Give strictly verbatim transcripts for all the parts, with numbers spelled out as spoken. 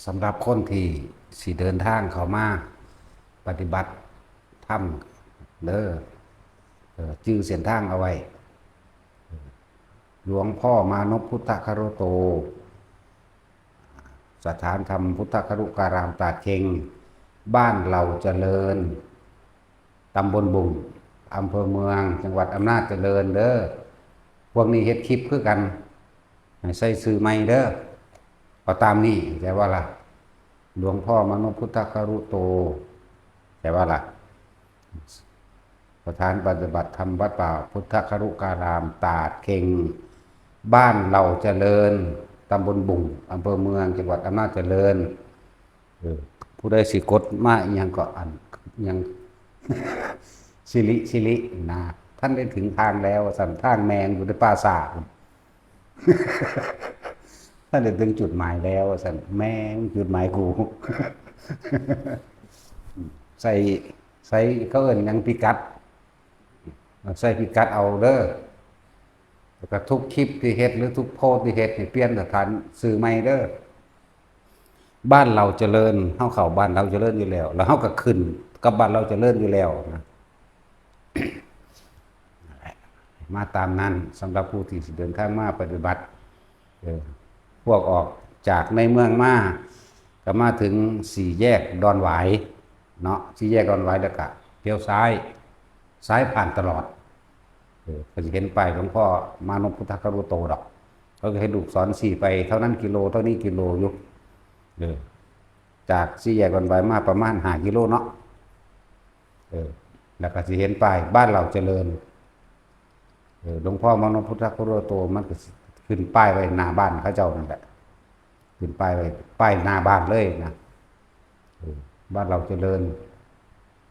สำหรับคนที่สิเดินทางเข้ามาปฏิบัติธรรมเด้อ เออ จื่อเส้นทางเอาไว้ หลวงพ่อมานพพุทธคารุโต สถานธรรมพุทธคารุการามตาดเค็ง บ้านเหล่าเจริญ ตำบลบุง อำเภอเมือง จังหวัดอำนาจเจริญเด้อ พวกนี้เฮ็ดคลิปคือกัน ให้ใส่ชื่อใหม่เด้อ เอาตามนี้ แต่ว่าล่ะ หลวงพ่อมานพพุทธคารุโต แต่ว่าล่ะ สถานปฏิบัติธรรมวัดป่าพุทธคารุการาม ตาดเค็ง บ้านเหล่าเจริญ ตำบลบุง อำเภอเมือง จังหวัดอำนาจเจริญ เออ ผู้ใดสิกดมาอิหยังก็อัน อิหยัง สิริ สิริ นะ ท่านได้ถึงทางแล้ว สันทางแมงอยู่ในป่าสาท ท่านได้ถึงจุดหมายแล้ว สันแมงจุดหมายกู ใส่ ใส่เขาเอิ้นหยังพิกัด ใส่พิกัดเอาเด้อ แล้วก็ทุกคลิปที่เฮ็ดหรือทุกโพสต์ที่เฮ็ดนี่เปลี่ยนสถานชื่อใหม่เด้อ บ้านเหล่าเจริญ เฮาเข้าบ้านเหล่าเจริญอยู่แล้ว แล้วเฮาก็ขึ้นกับบ้านเหล่าเจริญอยู่แล้วนะ มาตามนั้น สำหรับผู้ที่สิเดินทางมาปฏิบัติ เออ พวกออกจากในเมืองมา ก็มาถึงสี่แยกดอนหวายเนาะ สี่แยกดอนหวายแล้วก็เลี้ยวซ้าย ซ้ายผ่านตลอด เออ ก็สิเห็นป้ายหลวงพ่อมานพพุทธคารุโตดอก เขาก็ให้ลูกศรชี้ไป เท่านั้นกิโล เท่านี้กิโลอยู่ เออ จากสี่แยกดอนหวายมาประมาณห้ากิโลเนาะ เออ แล้วก็สิเห็นป้ายบ้านเหล่าเจริญ เออ หลวงพ่อมานพพุทธคารุโต มันก็สิขึ้นป้ายไว้หน้าบ้านเขาเจ้านั่นแหละ ขึ้นป้ายไว้ ป้ายหน้าบ้านเลยนะ เออ บ้านเหล่าเจริญ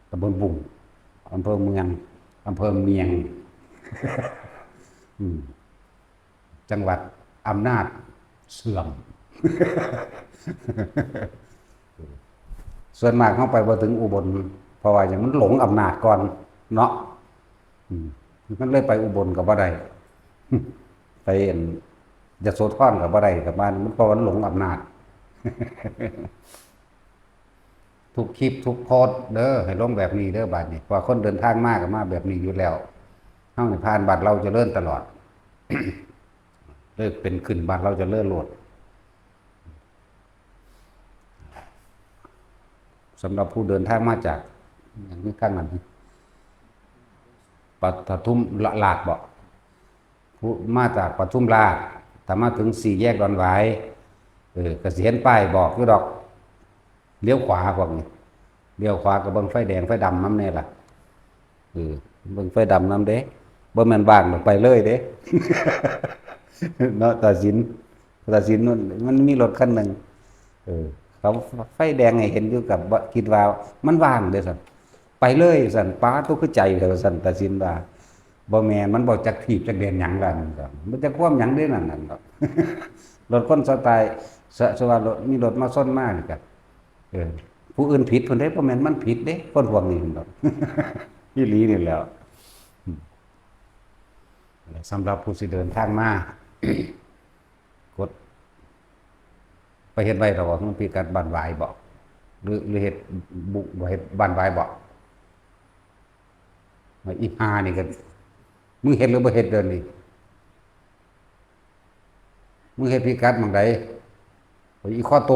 ตำบลบุง อำเภอเมือง อำเภอเมียง อืม จังหวัดอำนาจเสื่อม ส่วนมากเฮาไปบ่ถึงอุบล เพราะว่าหยัง มันหลงอำนาจก่อนเนาะ อืม มันเลยไปอุบลก็บ่ได้ ไปอันยโสธรก็บ่ได้ กลับบ้าน มัน เพราะมันหลงอำนาจ ทุกคลิปทุกโพสต์เด้อ ให้ลงแบบนี้เด้อ บัดนี้ เพราะว่าคนเดินทางมาก็มาแบบนี้อยู่แล้ว เฮานี่ผ่านบ้านเหล่าเจริญตลอด เลยเป็นขึ้นบ้านเหล่าเจริญโลด สำหรับผู้เดินทางมาจาก อย่างนี้ข้างนั้น ปทุมราชบ่ ผู้มาจากปทุมราช ถ้ามาถึงสี่แยกดอนหวาย เออ ก็สิเห็นป้ายบอกอยู่ดอก เลี้ยวขวาพวกนี้ เลี้ยวขวาก็เบิ่งไฟแดงไฟดำนำแน่ล่ะ เออ เบิ่งไฟดำนำเด้ บ่แม่นว่างดอก ไปเลยเด้ เนาะ ตาสิน ตาสินมัน มันมีรถคันหนึ่ง เออ เขาไฟแดงให้เห็นอยู่ กับว่าคิดว่ามันว่างเด้อซั่น ไปเลยซั่น ป๊าด ตัวคือใจเถอะซั่น ตาสินว่า บ่แม่น มันบ่จักถีบจักเดียนหยังกัน มันจะความหยังเด้นั่นนั่นดอก รถคนสไตล์ ส สว่ารถ มีรถมาชนมานี่ก็ เออ ผู้อื่นผิดเพิ่นเด้ บ่แม่นมันผิดเด้ คนพวกนี้นั่นดอก อีหลีนี่แหล้ว สำหรับผู้สิเดินทางมา กด ไปเฮ็ดไว้แล้วบ่ พิกัดบ้านหวายบ่ หรือ หรือเฮ็ดบุ บ่เฮ็ดบ้านหวายบ่ อีห่านี่ก็ มึงเฮ็ดหรือบ่เฮ็ดเดี๋ยวนี้ มึงเฮ็ดพิกัดหม่องใด อีข้อโต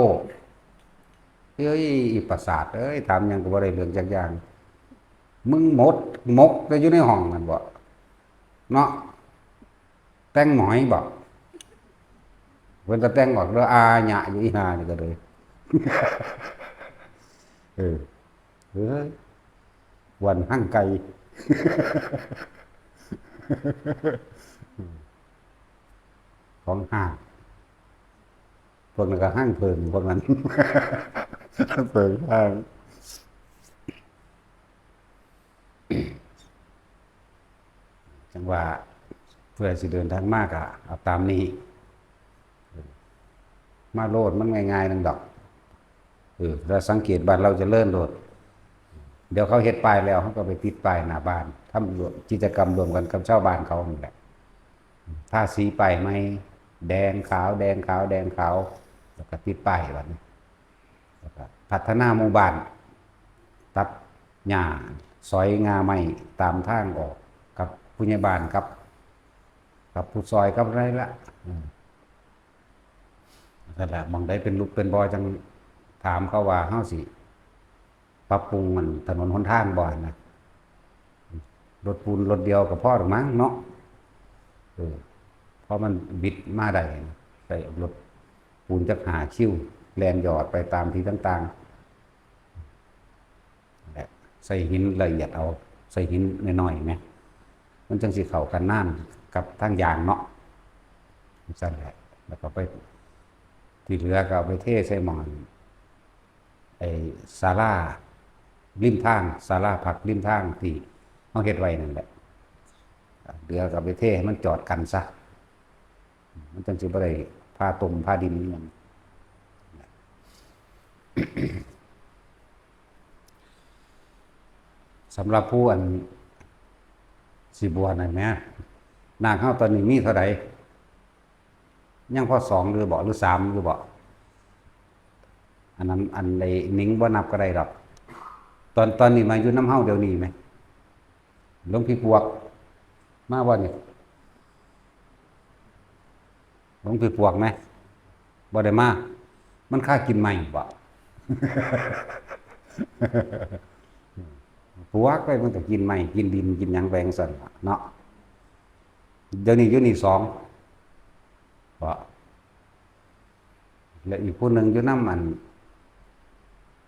เอ้ย อีประสาทเอ้ย ถามหยังก็บ่ได้เรื่องจักอย่าง มึงหมด หมกแต่อยู่ในห้องนั่นบ่ เนาะ แต่งหมอยบ่ เพิ่นก็แต่งออกเด้อ อาหยะอยู่ อีห่านี่ก็เลย เออ เอ้ย วันหั่งไก่ ของห้าง พวกนั้นก็หั่งเผิง พวกนั้น เผิงห้าง จังว่าเพื่อสิเดินทางมากอะเอาตามนี้ มาโลดมันง่ายๆนึงดอก เออ ถ้าสังเกตบ้านเหล่าเจริญโลด เดี๋ยวเขาเฮ็ดป้ายแล้ว เขาก็ไปติดป้ายหน้าบ้าน ทำร่วม กิจกรรมร่วมกันกับชาวบ้านเขานั่นแหละ ทาสีป้ายใหม่ แดงขาว แดงขาว แดงขาว แล้วก็ติดป้ายบัดนี้ แล้วก็พัฒนาหมู่บ้าน ตัดหญ้า สอยง่าไม้ตามทางออก กับผู้ใหญ่บ้าน กับ กับผู้ซอย กับอะไรละ อืม นั่นแหละ หม่องใดเป็นหลุมเป็นบ่อ จั่งถามเขาว่า เฮาสิปรับปรุงมันถนนหนทางบ่นะ รถปูนรถเดียวก็พอดอกมั้งเนาะ เออ เพราะมันบิดมาได้ ใส่รถปูนจักห้าคิว แล่นหยอดไปตามที่ต่างๆ นั่นแหละ ใส่หินละเอียดเอา ใส่หินน้อยๆ ไหม มันจังสิเข้ากันนานกับทางยางเนาะ จั่งซั่นแหละ แล้วก็ไป ที่เหลือก็เอาไปเทใส่หม่อง ไอ้ศาลาริมทาง ศาลาพักริมทางที่เฮาเฮ็ดไว้นั่นแหละ เหลือก็เอาไปเทให้มันจอดกันซะ มันจังสิบ่ได้พาตมพาดินอิหยัง สำหรับผู้อันสิบวชนั่นแหม นาคเฮาตอนนี้มีเท่าใด ยังพอสองหรือบ่ หรือสามหรือบ่ อันนั้น อันใดหนิงบ่นับก็ได้ดอก ตอน ตอนนี้มาอยู่นำเฮาเดี๋ยวนี้ไหม หลวงพี่ปวก มาบ่นี่ หลวงพี่ปวกไหม บ่ได้มา มันคากินไม้บ่ ปวกไปมันก็กินไม้ กินดิน กินหยังไปจั่งซั่นล่ะเนาะ เดี๋ยวนี้อยู่นี่สองบ่ และอีกผู้หนึ่งอยู่นำอัน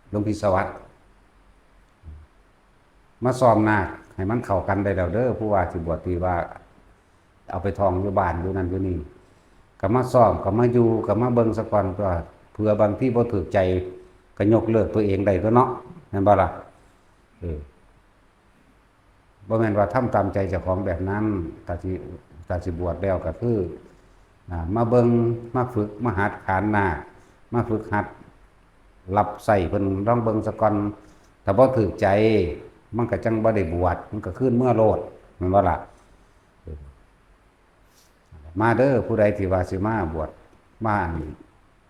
หลวงพี่สวัสดิ์ มาซ้อมนาคให้มันเข้ากันได้แล้วเด้อ ผู้ว่าสิบวชที่ว่า เอาไปท่องอยู่บ้านอยู่นั่นอยู่นี่ ก็มาซ้อม ก็มาอยู่ ก็มาเบิ่งซะก่อนตัว เผื่อบางทีบ่ถูกใจ ก็ยกเลิกตัวเองได้ตัวเนาะ แม่นบ่ล่ะ เออ บ่แม่นว่าทำตามใจเจ้าของแบบนั้น ถ้าสิ ถ้าสิบวชแล้วก็คือ อ่า มาเบิ่ง มาฝึก มาหัดขานนาค มาฝึกหัด รับใช้เพิ่นลองเบิ่งซะก่อน ถ้าบ่ถูกใจ มันก็จั่งบ่ได้บวช มันก็คืนเมือโลด แม่นบ่ล่ะ เออ มาเด้อ ผู้ใดที่ว่าสิมาบวช มาอัน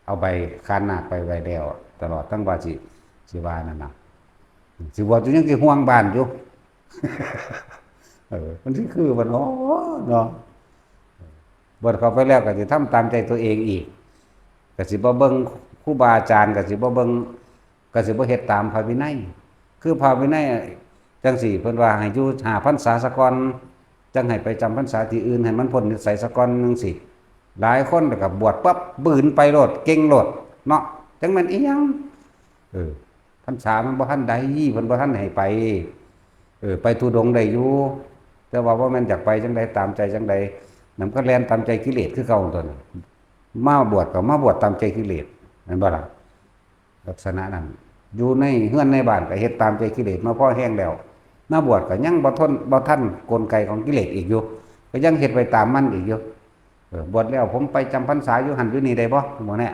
เอาใบขานนาคไปไว้แล้ว ตลอดทั้งว่าสิ สิว่านั่นน่ะ สิบวชอยู่ยังสิห่วงบ้านอยู่ เออ มันสิคือบ่เนาะ เนาะ บวชเข้าไปแล้วก็สิทำตามใจตัวเองอีก ก็สิบ่เบิ่งครูบาอาจารย์ ก็สิบ่เบิ่ง ก็สิบ่เฮ็ดตามพระวินัย คือพระวินัยจั่งซี้ เพิ่นว่าให้อยู่ห้าพรรษาซะก่อน จั่งให้ไปจำพรรษาที่อื่น ให้มันพ้นนิสัยซะก่อนจั่งซี้ หลายคนก็บวชปั๊บ บืนไปโลด เก่งโลด เนาะ จั่งแม่นอิหยัง เออ พรรษามันบ่ทันได้ เพิ่นบ่ทันให้ไป เออ ไปธุดงค์ได้อยู่ แต่ว่าบ่แม่นอยากไปจั่งใด ตามใจจั่งใด นั่นก็แล่นตามใจกิเลสคือเก่าตัวนั้น มาบวชก็มาบวชตามใจกิเลส แม่นบ่ล่ะ ลักษณะนั้น อยู่ในเฮือนในบ้านก็เฮ็ดตามใจกิเลสมาพอแฮงแล้ว มาบวชก็ยังบ่ทน บ่ทันกลไกของกิเลสอีกอยู่ ก็ยังเฮ็ดไปตามมันอีกอยู่ เออ บวชแล้วผมไปจำพรรษาอยู่หั่นอยู่นี่ได้บ่ หมู่นี้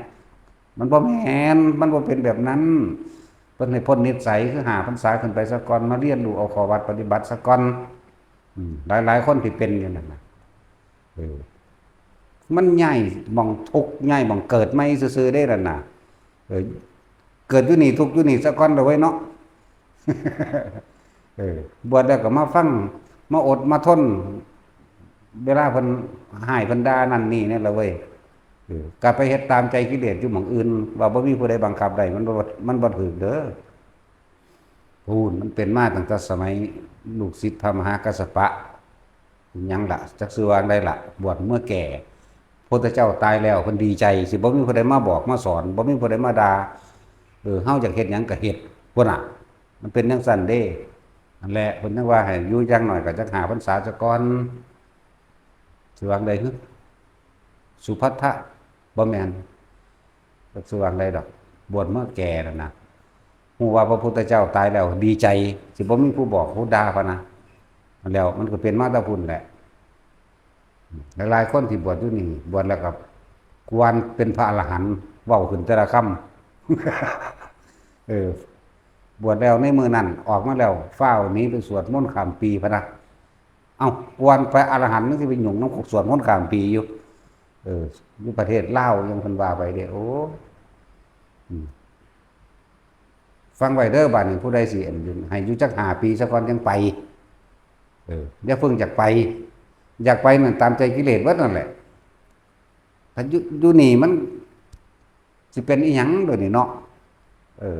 มันบ่แม่น มันบ่เป็นแบบนั้น เพิ่นให้พ้นนิสัยคือห้าพรรษาขึ้นไปซะก่อน มาเรียนรู้เอาข้อวัดปฏิบัติซะก่อน อืม หลายๆ คนที่เป็นอยู่นั่นน่ะ เออ มันย้ายหม่องทุกข์ ย้ายหม่องเกิดใหม่ซื่อๆ เด้นั่นน่ะ เออ เกิดอยู่นี่ทุกข์อยู่นี่ซะก่อนเด้อเว้ยเนาะ เออ บวชแล้วก็มาฟัง มาอดมาทน เวลาเพิ่นฮ้ายเพิ่นด่านั่นนี่นี่ล่ะเว้ย เออ ก็ไปเฮ็ดตามใจกิเลสอยู่หม่องอื่น ว่าบ่มีผู้ใดบังคับได้ มันบ่ มันบ่ถูกเด้อ พู้น มันเป็นมาตั้งแต่สมัยลูกศิษย์พระมหากัสสปะ หยังล่ะ จักชื่อว่าจั่งใดล่ะ บวชเมื่อแก่ พุทธเจ้าตายแล้ว เพิ่นดีใจ สิบ่มีผู้ใดมาบอกมาสอน บ่มีผู้ใดมาด่า เออ เฮาอยากเฮ็ดหยังก็เฮ็ด พุ้นน่ะ มันเป็นจั่งซั่นเด้ นั่นแหละ เพิ่นจั่งว่าให้อยู่อย่างน้อยก็จักห้าพรรษาซะก่อน สิว่าจั่งใด๋ สุภัททะ บ่แม่น จักสิว่าจั่งใด๋ดอก บวชเมื่อแก่นั่นน่ะ ฮู้ว่าพระพุทธเจ้าตายแล้วดีใจ สิบ่มีผู้บอกผู้ด่าพะนะ แล้วมันก็เป็นมาแต่พุ้นแหละ หลายๆ คนที่บวชอยู่นี่ บวชแล้วก็กวนเป็นพระอรหันต์ เว้าขึ้นแต่ละคำ เออ บวชแล้วในมื้อนั้น ออกมาแล้ว ฟ้าวหนีไปสวดมนต์ข้ามปีพะนะ เอ้า กวนไปอรหันต์ มันสิไปหยุ่งนำสวดมนต์ข้ามปีอยู่ เออ อยู่ประเทศลาว ยังเพิ่นว่าไปเด้ โอ้ อืม ฟังไว้เด้อ บาดนี้ผู้ใดสิอันให้อยู่จักห้าปีซะก่อนจังไป เออ อย่าเพิ่งอยากไป อยากไปนั่นตามใจกิเลสเบิดนั่นแหละ ถ้าอยู่ อยู่นี่มันสิเป็นอีหยังเดี๋ยวนี้เนาะ เออ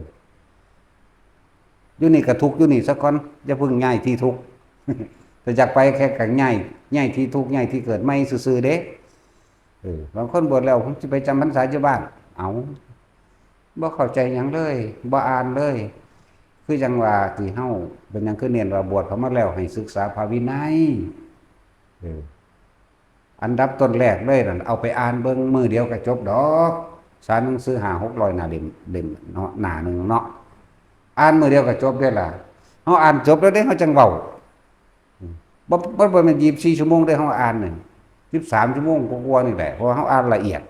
อยู่นี่ก็ทุกข์อยู่นี่ซะก่อน อย่าเพิ่งย้ายที่ทุกข์ ถ้าอยากไปแค่ก็ย้าย ย้ายที่ทุกข์ ย้ายที่เกิดใหม่ซื่อๆเด้ เออ บางคนบวชแล้ว "ผมสิไปจำพรรษาอยู่บ้าน" เอ้า บ่เข้าใจหยังเลย บ่อ่านเลย คือจั่งว่าที่เฮา เป็นหยังคือเน้นว่าบวชเข้ามาแล้วให้ศึกษาพระวินัย เออ อันดับต้นแรกเลยนั่น เอาไปอ่านเบิ่งมื้อเดียวก็จบดอก สารหนังสือห้าหกร้อยหน้าเล่ม เล่มเนาะ หน้าหนึ่งเนาะ อ่านมื้อเดียวก็จบเด้ล่ะ เฮาอ่านจบแล้วเด้ เฮาจั่งเว้า อืม บ่ บ่ บ่แม่นยี่สิบสี่ชั่วโมงเด้ เฮาอ่านนี่ สิบสามชั่วโมงกว่าๆนี่แหละ เพราะว่าเฮาอ่านละเอียด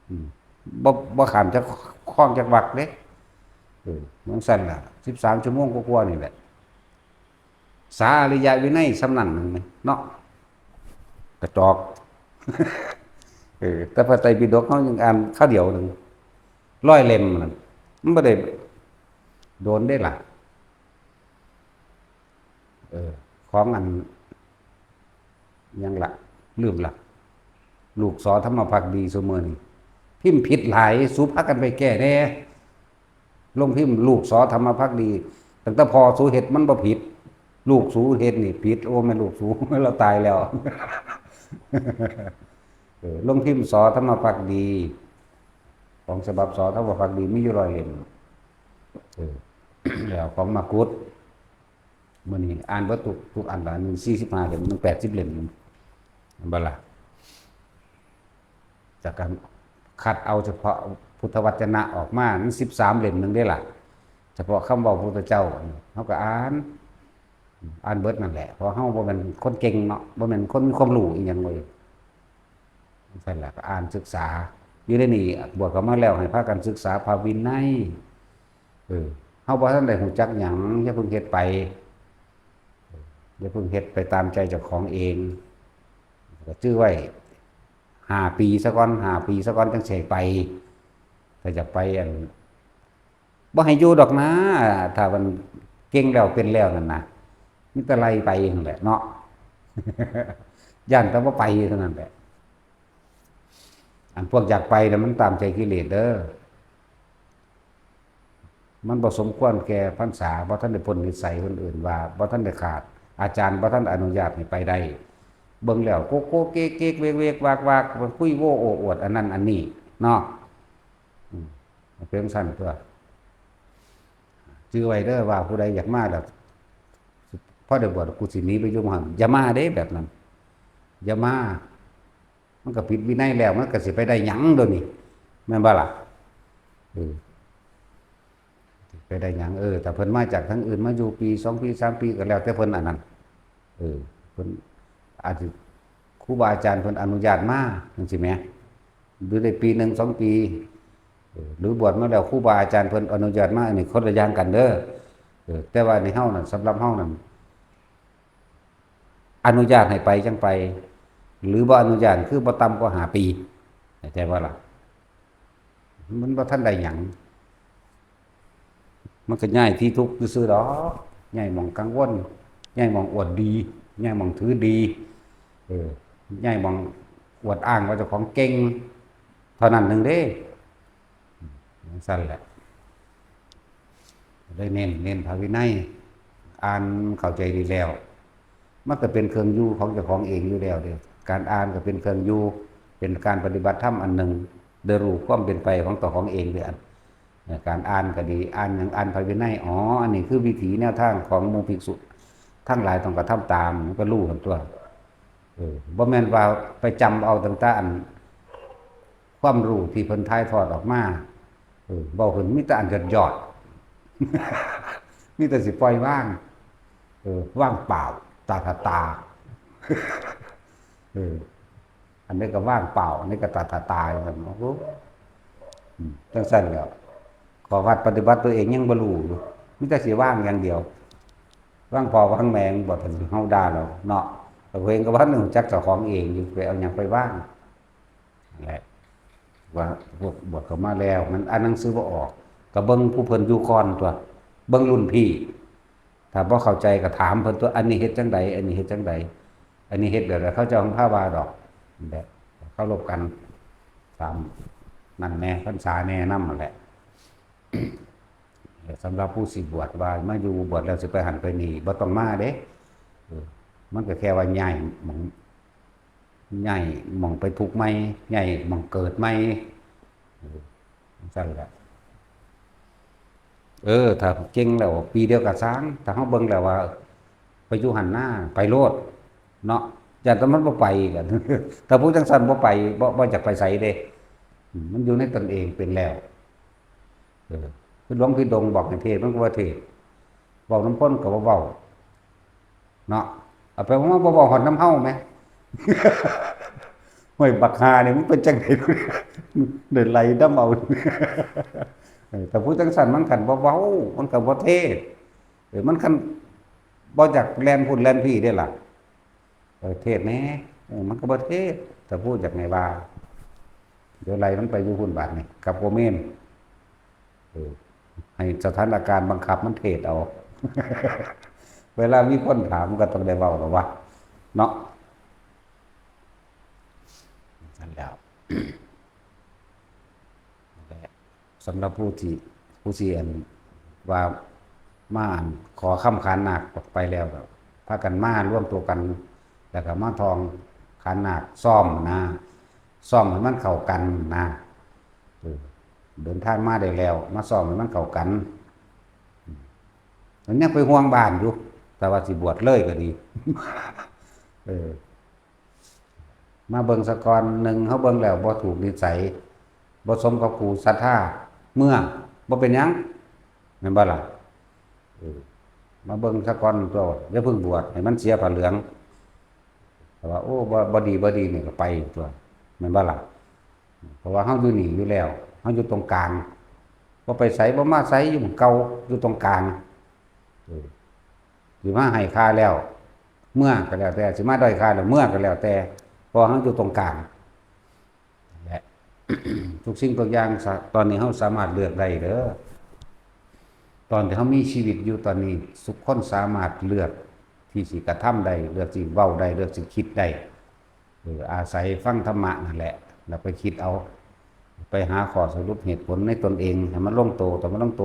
อืม บ่ บ่ข้ามจักข้องจักวรรคเด้ เออ จั่งซั้นล่ะ สิบสามชั่วโมงกว่าๆนี่แหละ สาอริยวินัยส่ำนั้นหนึ่งเนาะ กระจอก เออ แต่พระไตรปิฎกเฮายังอ่านคราวเดียวหนึ่ง ร้อยเล่มนั่น มันบ่ได้โดนเด้ล่ะ เออ ของอัน หยังละ ลืมละ ลูกสอธรรมภักดีซุมื้อนี้ พิมพ์ผิดหลาย สูพากันไปแก้แหน่ โรงพิมพ์ลูกสอธรรมภักดี ตั้งแต่พ่อสูเฮ็ดมันบ่ผิด ลูกสูเฮ็ดนี่ผิด โอ้ แม่นลูกสู ลาวตายแล้ว เออ โรงพิมพ์สอธรรมภักดี ของฉบับสอธรรมภักดีมีอยู่ร้อยเล่ม เออ แล้วของมากุฏ มื้อนี้อ่านเบิดทุก ทุกอันละ หนึ่งสี่สิบห้าเล่ม หนึ่งแปดสิบเล่ม แม่นบ่ล่ะ จากการคัดเอาเฉพาะพุทธวจนะออกมา มันสิบสามเล่มหนึ่งเด้ล่ะ เฉพาะคำเว้าพุทธเจ้า เฮาก็อ่าน อ่านเบิดนั่นแหละ เพราะเฮาบ่แม่นคนเก่งเนาะ บ่แม่นคนมีความรู้อีหยังเลย จั่งซั้นล่ะ ก็อ่านศึกษา อยู่ในนี้ บวชเข้ามาแล้ว ให้พากันศึกษาพระวินัย เออ เฮาบ่ทันได้รู้จักหยัง อย่าเพิ่งเฮ็ดไป อย่าเพิ่งเฮ็ดไปตามใจเจ้าของเอง ก็จื้อไว้ ห้าปีซะก่อน ห้าปีซะก่อน จั่งสิให้ไป ถ้าอยากไปอัน บ่ให้อยู่ดอกนะ ถ้ามันเก่งแล้วเป็นแล้วนั่นนะ มีแต่ไล่ไปนั่นแหละเนาะ ย้านแต่บ่ไปเท่านั้นแหละ อันพวกอยากไปน่ะมันตามใจกิเลสเด้อ มันบ่สมควรแก่พรรษา บ่ทันได้พ้นนิสัยคนอื่นว่า บ่ทันได้ขาด อาจารย์บ่ทันอนุญาตให้ไปได้ เบิ่งแล้วโกโก้เก๊กๆ เวกๆ วากๆ มันคุยโว้โอ้อวดอันนั้นอันนี้เนาะ อืม มันเป็นจั่งซั้นตั๊ว จื่อไว้เด้อว่าผู้ใดอยากมาแล้ว พอได้บวชกูสิหนีไปอยู่หม้องหั้น อย่ามาเด้แบบนั้น อย่ามา มันก็ผิดวินัยแล้ว มันก็สิไปได้หยังเดี๋ยวนี้ แม่นบ่ล่ะ เออ ไปได้หยัง เออ ถ้าเพิ่นมาจากทางอื่น มาอยู่ปี สองปี สามปี ก็แล้วแต่เพิ่นอันนั้น เออ เพิ่นอาจสิ ครูบาอาจารย์เพิ่นอนุญาตมา จั่งซี้แหม หรือได้ปีหนึ่ง สองปี เออ หรือบวชมาแล้ว ครูบาอาจารย์เพิ่นอนุญาตมา อันนี้คนละอย่างกันเด้อ เออ แต่ว่าในเฮานั่น สำหรับเฮานั่น อนุญาตให้ไปจั่งไป หรือบ่อนุญาตคือบ่ต่ำกว่าห้าปี เข้าใจบ่ล่ะ มันบ่ทันได้หยัง มันก็ย้ายที่ทุกข์ซื่อๆดอก ย้ายหม่องกังวล ย้ายหม่องอวดดี ย้ายหม่องถือดี เออ ย้ายหม่องอวดอ้างว่าเจ้าของเก่ง เท่านั้นหนึ่งเด้ จั่งซั้นแหละ ได้เน้น เน้นพระวินัย อ่านเข้าใจดีแล้ว มันก็เป็นเครื่องอยู่ของเจ้าของเองอยู่แล้วเด้ การอ่านก็เป็นเครื่องอยู่ เป็นการปฏิบัติธรรมอันหนึ่ง ได้รู้ความเป็นไปของเจ้าของเองเด้ อัน เอ่อ การอ่านก็ดี อ่านหยัง อ่านพระวินัย อ๋อ อันนี้คือวิถีแนวทางของหมู่ภิกษุทั้งหลายต้องกระทำตาม มันก็รู้กันตั๊ว เออ บ่แม่นว่าไปจำเอาตั้งแต่อัน ความรู้ที่เพิ่นถ่ายทอดออกมา เออ เว้าขึ้นมีแต่อันยอดๆ มีแต่สิปล่อยวาง เออ ว่างเปล่า ตถาตา เออ อันนี้ก็ว่างเปล่า อันนี้ก็ตถาตา ว่าซั่น โอ้โห อืม จั่งซั้นแหล้ว ข้อวัดปฏิบัติตัวเองยังบ่รู้อยู่ มีแต่สิว่างอย่างเดียว ว่างพ่อว่างแม่ บ่ทันสิเฮาด่าแล้วเนาะ แต่ตัวเองก็บ่ทันรู้จักเจ้าของเองอยู่ ไปเอาหยังไปว่าง นั่นแหละ ว่าพวกบวชเข้ามาแล้ว มันอ่านหนังสือบ่ออก ก็เบิ่งผู้เพิ่นอยู่ก่อนตั๊ว เบิ่งรุ่นพี่ ถ้าบ่เข้าใจก็ถามเพิ่นตั๊ว อันนี้เฮ็ดจั่งใด อันนี้เฮ็ดจั่งใด อันนี้เฮ็ดแบบใด เขาเจ้าของพาว่าดอก นั่นแหละ เคารพกัน ตามนั่นแหน่ พรรษาแหน่นำนั่นแหละ เออ สำหรับผู้สิบวชว่ามาอยู่บวชแล้วสิไปหั้นไปนี่ บ่ต้องมาเด้ เออ มันก็แค่ว่าย้ายหม่อง ย้ายหม่องไปทุกข์ใหม่ ย้ายหม่องเกิดใหม่ เออ จั่งซั้นแหละ เออ ถ้าเก่งแล้วปีเดียวก็ซ่าง ถ้าเฮาเบิ่งแล้วว่า ไปอยู่หั้นนา ไปโลด เนาะ ย้านแต่มันบ่ไปกัน ถ้าผู้จั่งซั้นบ่ไป บ่ บ่อยากไปไสเด้ อืม มันอยู่ในตนเองเป็นแล้ว เออ คือหลวงพี่ดงบอกให้เทศน์ มันก็บ่เทศน์ เว้านำคนก็บ่เว้า เนาะ เอาไปเว้ามาบ่เว้าฮอดนำเฮาแหม ห้วยบักห่านี่มันเป็นจั่งใด ได้ไล่นำเอา เออ ถ้าผู้จั่งซั้นมันคันบ่เว้า มันก็บ่เทศน์ เออ มันคันบ่อยากแล่นพุ้นแล่นพี้เด้ล่ะ เออ เทศน์แหน่ เออ มันก็บ่เทศน์ ถ้าผู้อยากให้ว่า เดี๋ยวไล่มันไปอยู่พุ้นบาดนี่ กับโกเมน เออ ให้สถานการณ์บังคับมันเทศน์เอา เวลามีคนถามมันก็ต้องได้เว้าแล้ววะ เนาะ นั่นแหล้ว และสำหรับผู้ที่ ผู้ที่อันว่ามาอันขอคำขานนาคไปแล้วก็พากันมารวมตัวกัน แล้วก็มาท่องขานนาค ซ้อมนะ ซ้อมให้มันเข้ากันนะ เออ เดินทางมาได้แล้ว มาซ้อมให้มันเข้ากัน มันยังไปห่วงบ้านอยู่ แต่ว่าสิบวชเลยก็ดี เออ มาเบิ่งซะก่อน หนึ่ง เฮาเบิ่งแล้วบ่ถูกนิสัย บ่สมกับครูศรัทธา เมือ บ่เป็นหยัง แม่นบ่ล่ะ เออ มาเบิ่งซะก่อนตั๊ว อย่าเพิ่งบวช ให้มันเสียผ้าเหลือง แต่ว่า โอ้ บ่ บ่ดี บ่ดีนี่ก็ไปตั๊ว แม่นบ่ล่ะ เพราะว่าเฮาอยู่นี่อยู่แล้ว เฮาอยู่ตรงกลาง บ่ไปไส บ่มาไส อยู่หม่องเก่า อยู่ตรงกลาง เออ สิมาให้ค่าแล้ว เมือก็แล้วแต่ สิมาด้อยค่าแล้ว เมือก็แล้วแต่ เพราะว่าเฮาอยู่ตรงกลาง และ ทุกสิ่งทุกอย่างสะ ตอนนี้เฮาสามารถเลือกได้เด้อ ตอนที่เฮามีชีวิตอยู่ตอนนี้ ทุกคนสามารถเลือกที่สิกระทำได้ เลือกสิเว้าได้ เลือกสิคิดได้ เออ อาศัยฟังธรรมะนั่นแหละ แล้วไปคิดเอา ไปหาข้อสรุปเหตุผลในตนเอง ให้มันลงโต ถ้ามันลงโต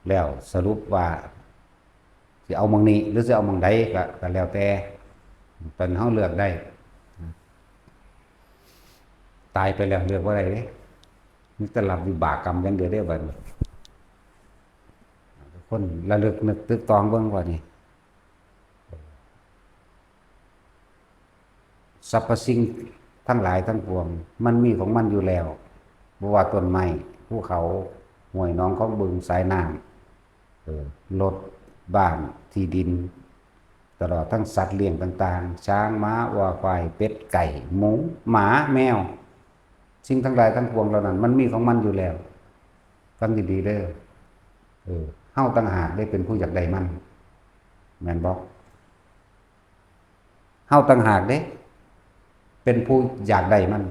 แล้วสรุปว่า สิเอาหม่องนี้ หรือสิเอาหม่องใดก็ ก็แล้วแต่ ตอนเฮาเลือกได้ ตายไปแล้วเลือกบ่ได้เด้ มีแต่รับวิบากกรรมอย่างเดียวเด้บัดนี้ คนระลึกนึกตึกตองเบิ่งว่านี่ สรรพสิ่งทั้งหลายทั้งปวง มันมีของมันอยู่แล้ว บ่ว่าต้นไม้ ภูเขา ห้วยหนอง คลองบึง สายน้ำ เออ รถ บ้าน ที่ดิน ตลอดทั้งสัตว์เลี้ยงต่างๆ ช้าง ม้า วัว ควาย เป็ด ไก่ หมู หมา แมว สิ่งทั้งหลายทั้งปวงเหล่านั้น มันมีของมันอยู่แล้ว ฟังดีๆ เด้อ เออ เฮาต่างหากได้เป็นผู้อยากได้มัน แม่นบ่ เฮาต่างหากเด้ เป็นผู้อยากได้มัน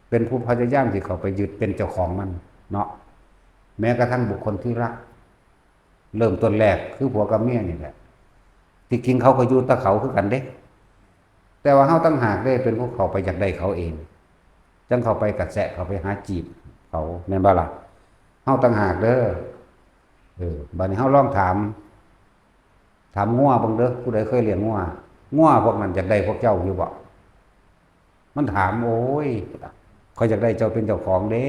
เป็นผู้พยายามที่เข้าไปยึดเป็นเจ้าของมัน เนาะ แม้กระทั่งบุคคลที่รัก เริ่มต้นแรกคือผัวกับเมียนี่แหละ ที่จริงเขาก็อยู่แต่เขาคือกันเด้ แต่ว่าเฮาต่างหากเด้ เป็นผู้เข้าไปอยากได้เขาเอง จั่งเข้าไปกระแสะ เข้าไปหาจีบเขา แม่นบ่ล่ะ เฮาต่างหากเด้อ เออ บัดนี้เฮาลองถาม ถามงัวเบิ่งเด้อ ผู้ใดเคยเลี้ยงงัว งัวพวกนั้นอยากได้พวกเจ้าอยู่บ่ มันถาม โอ้ย ข้อยอยากได้เจ้าเป็นเจ้าของเด้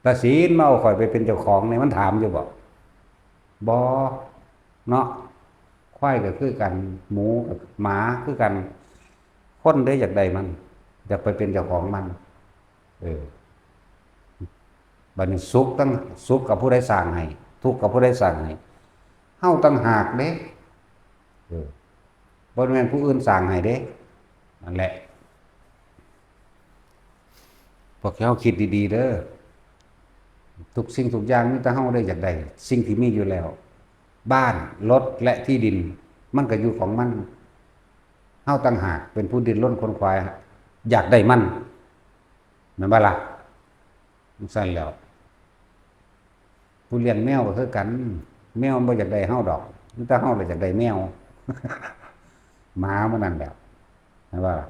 ตาศีลมาเอาข้อยไปเป็นเจ้าของเนี่ย มันถามอยู่บ่ บ่ เนาะ ควายก็คือกัน หมูกับหมาคือกัน คนเด้อยากได้มัน อยากไปเป็นเจ้าของมัน เออ บัดนี้สุขตั้ง สุขกับผู้ใดสร้างให้ ทุกข์กับผู้ใดสร้างให้ เฮาต่างหากเด้ เออ บ่แม่นผู้อื่นสร้างให้เด้ นั่นแหละ พวกเฮาคิดดีๆ เด้อ ทุกสิ่งทุกอย่างมีแต่เฮาได้อยากได้ สิ่งที่มีอยู่แล้ว บ้าน รถ และที่ดิน มันก็อยู่ของมัน เฮาต่างหากเป็นผู้ดิ้นรนขวนขวาย อยากได้มัน แม่นบ่ล่ะ จั่งซั้นแหล้ว ผู้เลี้ยงแมวก็คือกัน แมวมันบ่อยากได้เฮาดอก มีแต่เฮาแหละอยากได้แมว หมามันนั่นแหละ เห็นบ่ล่ะ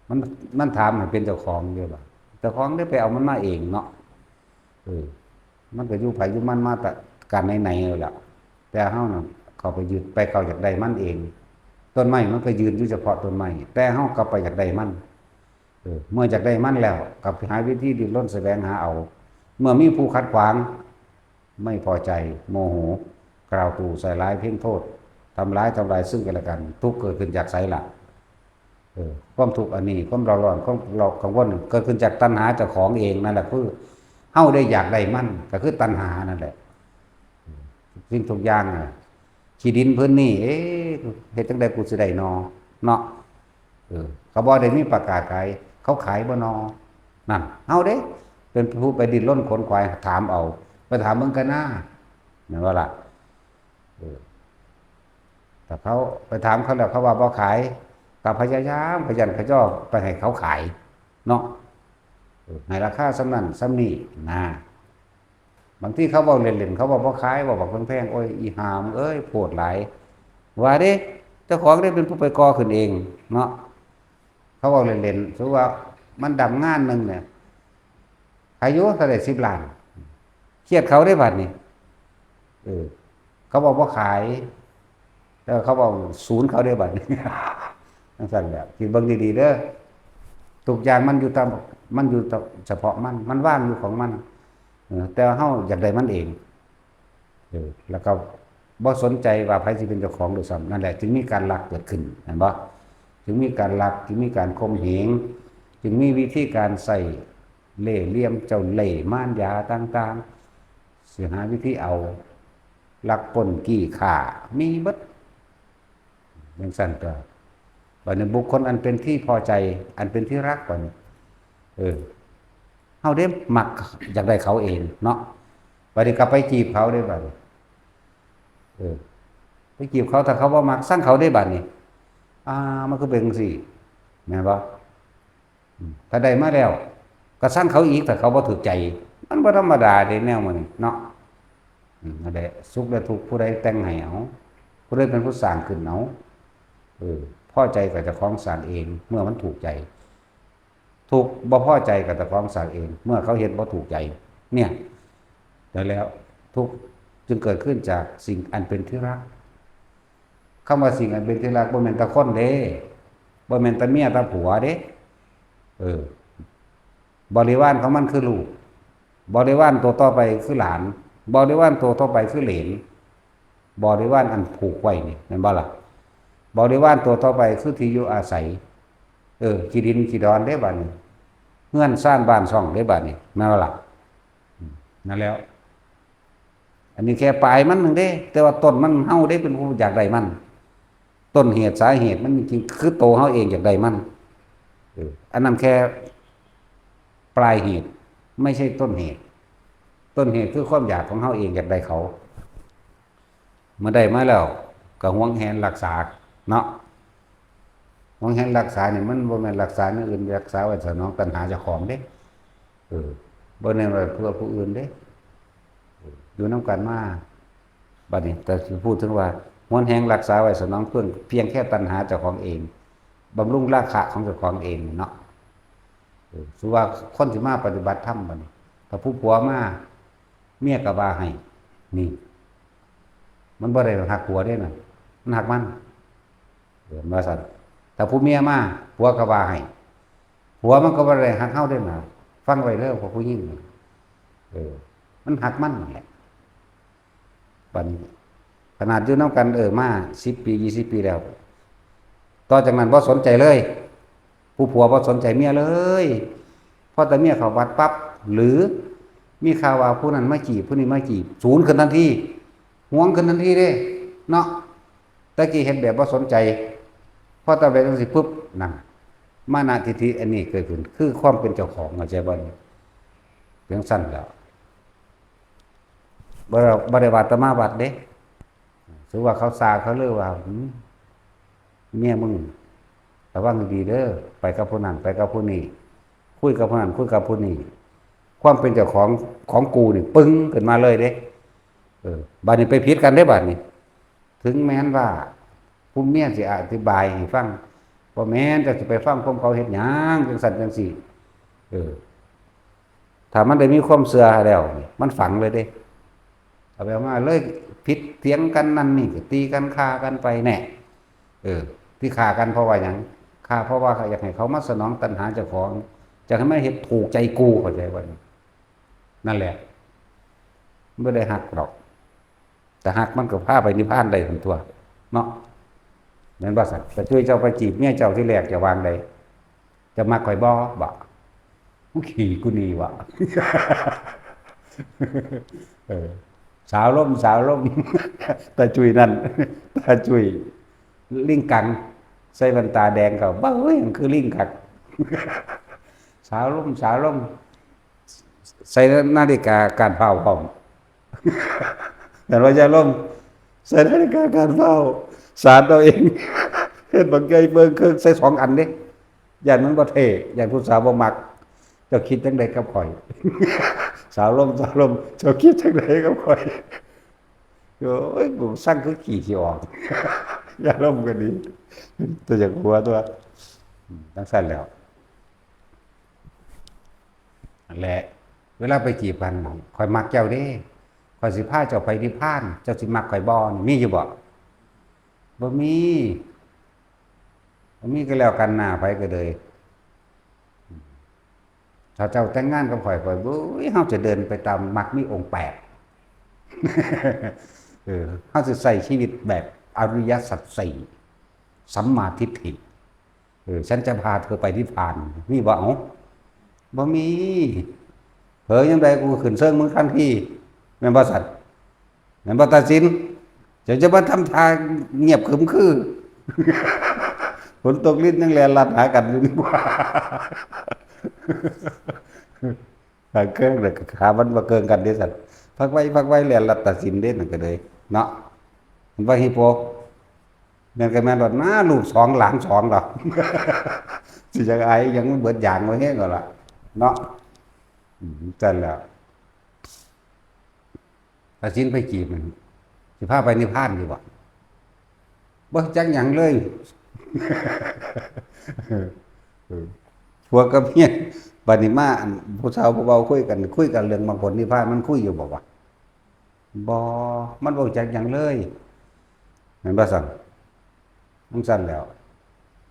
มัน มันถามให้เป็นเจ้าของอยู่ล่ะ เจ้าของได้ไปเอามันมาเองเนาะ เออ มันก็อยู่ไผอยู่มันมาแต่กันไหนๆแล้วล่ะ แต่เฮาน่ะเข้าไปยึดไปเข้าอยากได้มันเอง ต้นไม้มันก็ยืนอยู่เฉพาะต้นไม้ แต่เฮากลับไปอยากได้มัน เออ เมื่ออยากได้มันแล้ว กลับไปหาวิธีดิ้นรนแสวงหาเอา เมื่อมีผู้ขัดขวาง ไม่พอใจ โมโห กล่าวตู่ใส่ร้ายเพ่งโทษ ทำร้ายทำลายซึ่งกันและกัน ทุกข์เกิดขึ้นจากไสล่ะ เออ ความทุกข์อันนี้ ความเร่าร้อน ความเรากังวล เกิดขึ้นจากตัณหาเจ้าของเองนั่นแหละ คือเฮาได้อยากได้มัน ก็คือตัณหานั่นแหละ สิ่งทุกอย่างน่ะ ขี้ดินพื้นนี่ เอ๊ะ เฮ็ดจั่งใดกูสิได้นอ เนาะ เออ เขาบ่ได้มีประกาศขาย เขาขายบ่นอ นั่น เฮาเด้ เป็นผู้ไปดิ้นรนขนขวายถามเอา ไปถามเบิ่งกันหน้า แม่นบ่ล่ะ เออ ถ้าเขาไปถามเขาแล้วเขาว่าบ่ขาย ก็พยายามขยันขยอไปให้เขาขาย เนาะ เออ ให้ราคาส่ำนั้นส่ำนี้นะ บางทีเขาเว้าเล่นๆ เขาเว้าบ่ขาย เว้าบักแพงๆ โอ้ย อีห่ามึงเอ้ย โพดหลาย ว่าเด้ เจ้าของได้เป็นผู้ไปก่อขึ้นเอง เนาะ เขาเว้าเล่นๆ สมมุติว่ามันดำงานหนึ่งเนี่ย ขายอยู่เท่าใด สิบล้าน เครียดเขาได้บัดนี้ เออ เขาบอกว่าขาย แต่เขาบอกศูนย์เขาได้บัดนี้ จั่งซั่นแหละ คิดเบิ่งดีๆ เด้อ ทุกอย่างมันอยู่ตาม มันอยู่เฉพาะมัน มันว่างอยู่ของมัน เออ แต่เฮาอยากได้มันเอง เออ แล้วก็บ่สนใจว่าไผสิเป็นเจ้าของด้วยซ้ำ นั่นแหละ จึงมีการลักเกิดขึ้น เห็นบ่ จึงมีการลัก จึงมีการข่มเหง จึงมีวิธีการใส่เล่ห์เหลี่ยมเจ้าเล่ห์มารยาต่างๆ สิหาวิธีเอา ลักปล้นจี้ฆ่า มีเบิด จั่งซั่นตัว บัดนี้บุคคลอันเป็นที่พอใจ อันเป็นที่รัก บัดนี้ เออ เฮาเด้มักอยากได้เขาเองเนาะ บัดนี้ก็ไปจีบเขาเด้บัดนี้ เออ ไปจีบเขา ถ้าเขาบ่มัก ซังเขาเด้บัดนี้ อ่า มันคือเป็นจั่งซี้ แม่นบ่ อืม ถ้าได้มาแล้ว ก็ซังเขาอีก ถ้าเขาบ่ถูกใจ มันบ่ธรรมดาเด้แนวมันนี่เนาะ อืม นั่นแหละ สุขและทุกข์ผู้ใดแต่งให้เอา ผู้ใดเป็นผู้สร้างขึ้นเอา เออ พอใจกับเจ้าของสร้างเอง เมื่อมันถูกใจ ทุกข์บ่พอใจกับเจ้าของสร้างเอง เมื่อเขาเฮ็ดบ่ถูกใจ เนี่ย แล้ว ทุกข์จึงเกิดขึ้นจากสิ่งอันเป็นที่รัก คำว่าสิ่งอันเป็นที่รักบ่แม่นแต่คนเด้ บ่แม่นแต่เมียแต่ผัวเด้ เออ บริวารของมันคือลูก บริวารตัวต่อไปคือหลาน บริวารตัวต่อไปคือเหลน บริวารอันผูกไว้นี่ แม่นบ่ล่ะ บริวารตัวต่อไปคือที่อยู่อาศัย เออ ขี้ดินขี้ดอนเด้บัดนี้ เฮือนซานบ้านช่องเด้บัดนี้ แม่นบ่ล่ะ อืม นั่นแล้ว อันนี้แค่ปลายมันหนึ่งเด้ แต่ว่าต้นมันเฮาเด้เป็นผู้อยากได้มัน ต้นเหตุสาเหตุมันจริงๆ คือตัวเฮาเองอยากได้มัน เออ อันนั้นแค่ปลายเหตุ ไม่ใช่ต้นเหตุ ต้นเหตุคือความอยากของเฮาเองอยากได้เขา เมื่อได้มาแล้วก็หวงแหนรักษาเนาะ หวงแหนรักษานี่มันบ่แม่นรักษาแนวอื่น รักษาไว้สนองตัณหาเจ้าของเด้ เออ บ่แม่นไว้เพื่อผู้อื่นเด้ เออ อยู่นำกันมา บัดนี้ แต่พูดถึงว่าหวงแหนรักษาไว้สนองเพียง เพียงแค่ตัณหาเจ้าของเอง บำรุงราคะของเจ้าของเองเนาะ เออ สมมุติว่าคนสิมาปฏิบัติธรรมบัดนี้ ถ้าผู้ผัวมา เมียก็ว่าให้ นี่ มันบ่ได้ฮักผัวเด้นั่น มันฮักมัน เออ ว่าซั่น ถ้าผู้เมียมา ผัวก็ว่าให้ ผัวมันก็บ่ได้ฮักเฮาเด้นะ ฟังไว้เด้อพวกผู้หญิง เออ มันฮักมันนั่นแหละ บัดนี้ ขนาดอยู่นำกัน เออ มาสิบปี ยี่สิบปีแล้ว ต่อจากนั้นบ่สนใจเลย ผู้ผัวบ่สนใจเมียเลย พอแต่เมียเข้าวัดปั๊บ หรือมีข่าวว่าผู้นั้นมาจีบ ผู้นี้มาจีบ สูนขึ้นทันที หวงขึ้นทันทีเด้ เนาะ แต่กี้เห็นแบบบ่สนใจ พอแต่แบบจั่งซี้ปุ๊บ นั่น มานะทิฏฐิอันนี้เกิดขึ้น คือความเป็นเจ้าของ เข้าใจบ่นี่ จั่งซั่นแหล้ว บ่ได้ บ่ได้ว่าแต่มาวัดเด้ ถือว่าเขาซาเขาเลยว่า อืม เมียมึง ระวังดีๆเด้อ ไปกับผู้นั้น ไปกับผู้นี้ คุยกับผู้นั้น คุยกับผู้นี้ ความเป็นเจ้าของของกูนี่ปึ้งขึ้นมาเลยเด้ เออ บัดนี้ไปผิดกันเด้บัดนี้ ถึงแม้นว่าผู้เมียสิอธิบายให้ฟัง บ่แม่น เจ้าสิไปฟังความเขาเฮ็ดหยัง จังซั่นจังซี่ เออ ถ้ามันได้มีความเชื่อแล้วนี่ มันฝังเลยเด้ เอาไปเอามาเลยผิดเถียงกันนั่นนี่ ก็ตีกันฆ่ากันไปแน่ เออ ที่ฆ่ากันเพราะว่าหยัง ฆ่าเพราะว่าอยากให้เขามาสนองตัณหาเจ้าของ อยากให้มันเฮ็ดถูกใจกู เข้าใจบ่นี่ นั่นแหละ บ่ได้ฮักดอก แต่ฮักมันก็พาไปนิพพานได้หั่นตั๊ว เนาะ แม่นบ่ซั่น แต่จุ้ยเจ้าไปจีบเมียเจ้าทีแรก เจ้าวางใด เจ้ามักข่อยบ่ บ่ มึงขี้กูนี่วะ เออ สาวลม สาวลม ตาจุ้ยนั่น ตาจุ้ย ลิงกัง ใส่แว่นตาแดงเขา บ้าเฮ้ย มันคือลิงกัง สาวลม สาวลม ใส่นาฬิกาการเผาพร้อม แต่ว่าอย่าลม ใส่นาฬิกาการเผา สารเอาเอง เฮ็ดบักใหญ่เบิ่งเครื่อง ใส่สองอันเด้ ย่านมันบ่เท่ ย่านผู้สาวบ่มัก เจ้าคิดจังใดกับข่อย สาวลม สาวลม เจ้าคิดจังใดกับข่อย โอ้ย กูสั่งคือขี้สิออก อย่าลมก็ดี แต่อยากหัวตั๊ว อืม จังซั่นแหล้ว นั่นแหละ เวลาไปจีบกัน ข่อยมักเจ้าเด้ ข่อยสิพาเจ้าไปนิพพาน เจ้าสิมักข่อยบ่ นี่มีอยู่บ่ บ่มี บ่มีก็แล้วกัน หน้าไผก็เลย ถ้าเจ้าแต่งงานกับข่อย ข่อย โอ้ย เฮาจะเดินไปตามมรรคมีองค์แปด เออ เฮาสิใช้ชีวิตแบบอริยสัจสี่ สัมมาทิฏฐิ เออ ฉันจะพาเธอไปนิพพาน มีบ่ เอ้า บ่มี เผลอยามใดกูขึ้นเชิงมึงทันที แม่นบ่ซั่น แม่นบ่ตาสิน เจ้าจะมาทำท่าเงียบขรึมคือ ฝนตกรินยังแล่นลัดหากันอยู่นี่หว่า หาเกิงเลย ขามันบ่เกิงกันเด้ซั่น พักไว้ พักไว้ แล่นลัดตาสินเด้ นั่นก็เลย เนาะ มันว่าฮิปโป แม่นก็แม่นโลดนะ ลูกสองหลานสองดอก สิจักอายหยัง มันเบิดยางไว้แฮงแล้วล่ะ เนาะ อืม ซั่นแหล้ว ตาสินไปจีบมัน สิพาไปนิพพานอยู่บ่ บ่จักหยังเลย เออ ผัวกับเมีย บัดนี้มา อัน ผู้สาวผู้เบาคุยกัน คุยกันเรื่องมรรคผลนิพพาน มันคุยอยู่บ่วะ บ่ มันบ่จักหยังเลย แม่นบ่ซั่น จังซั่นแหล้ว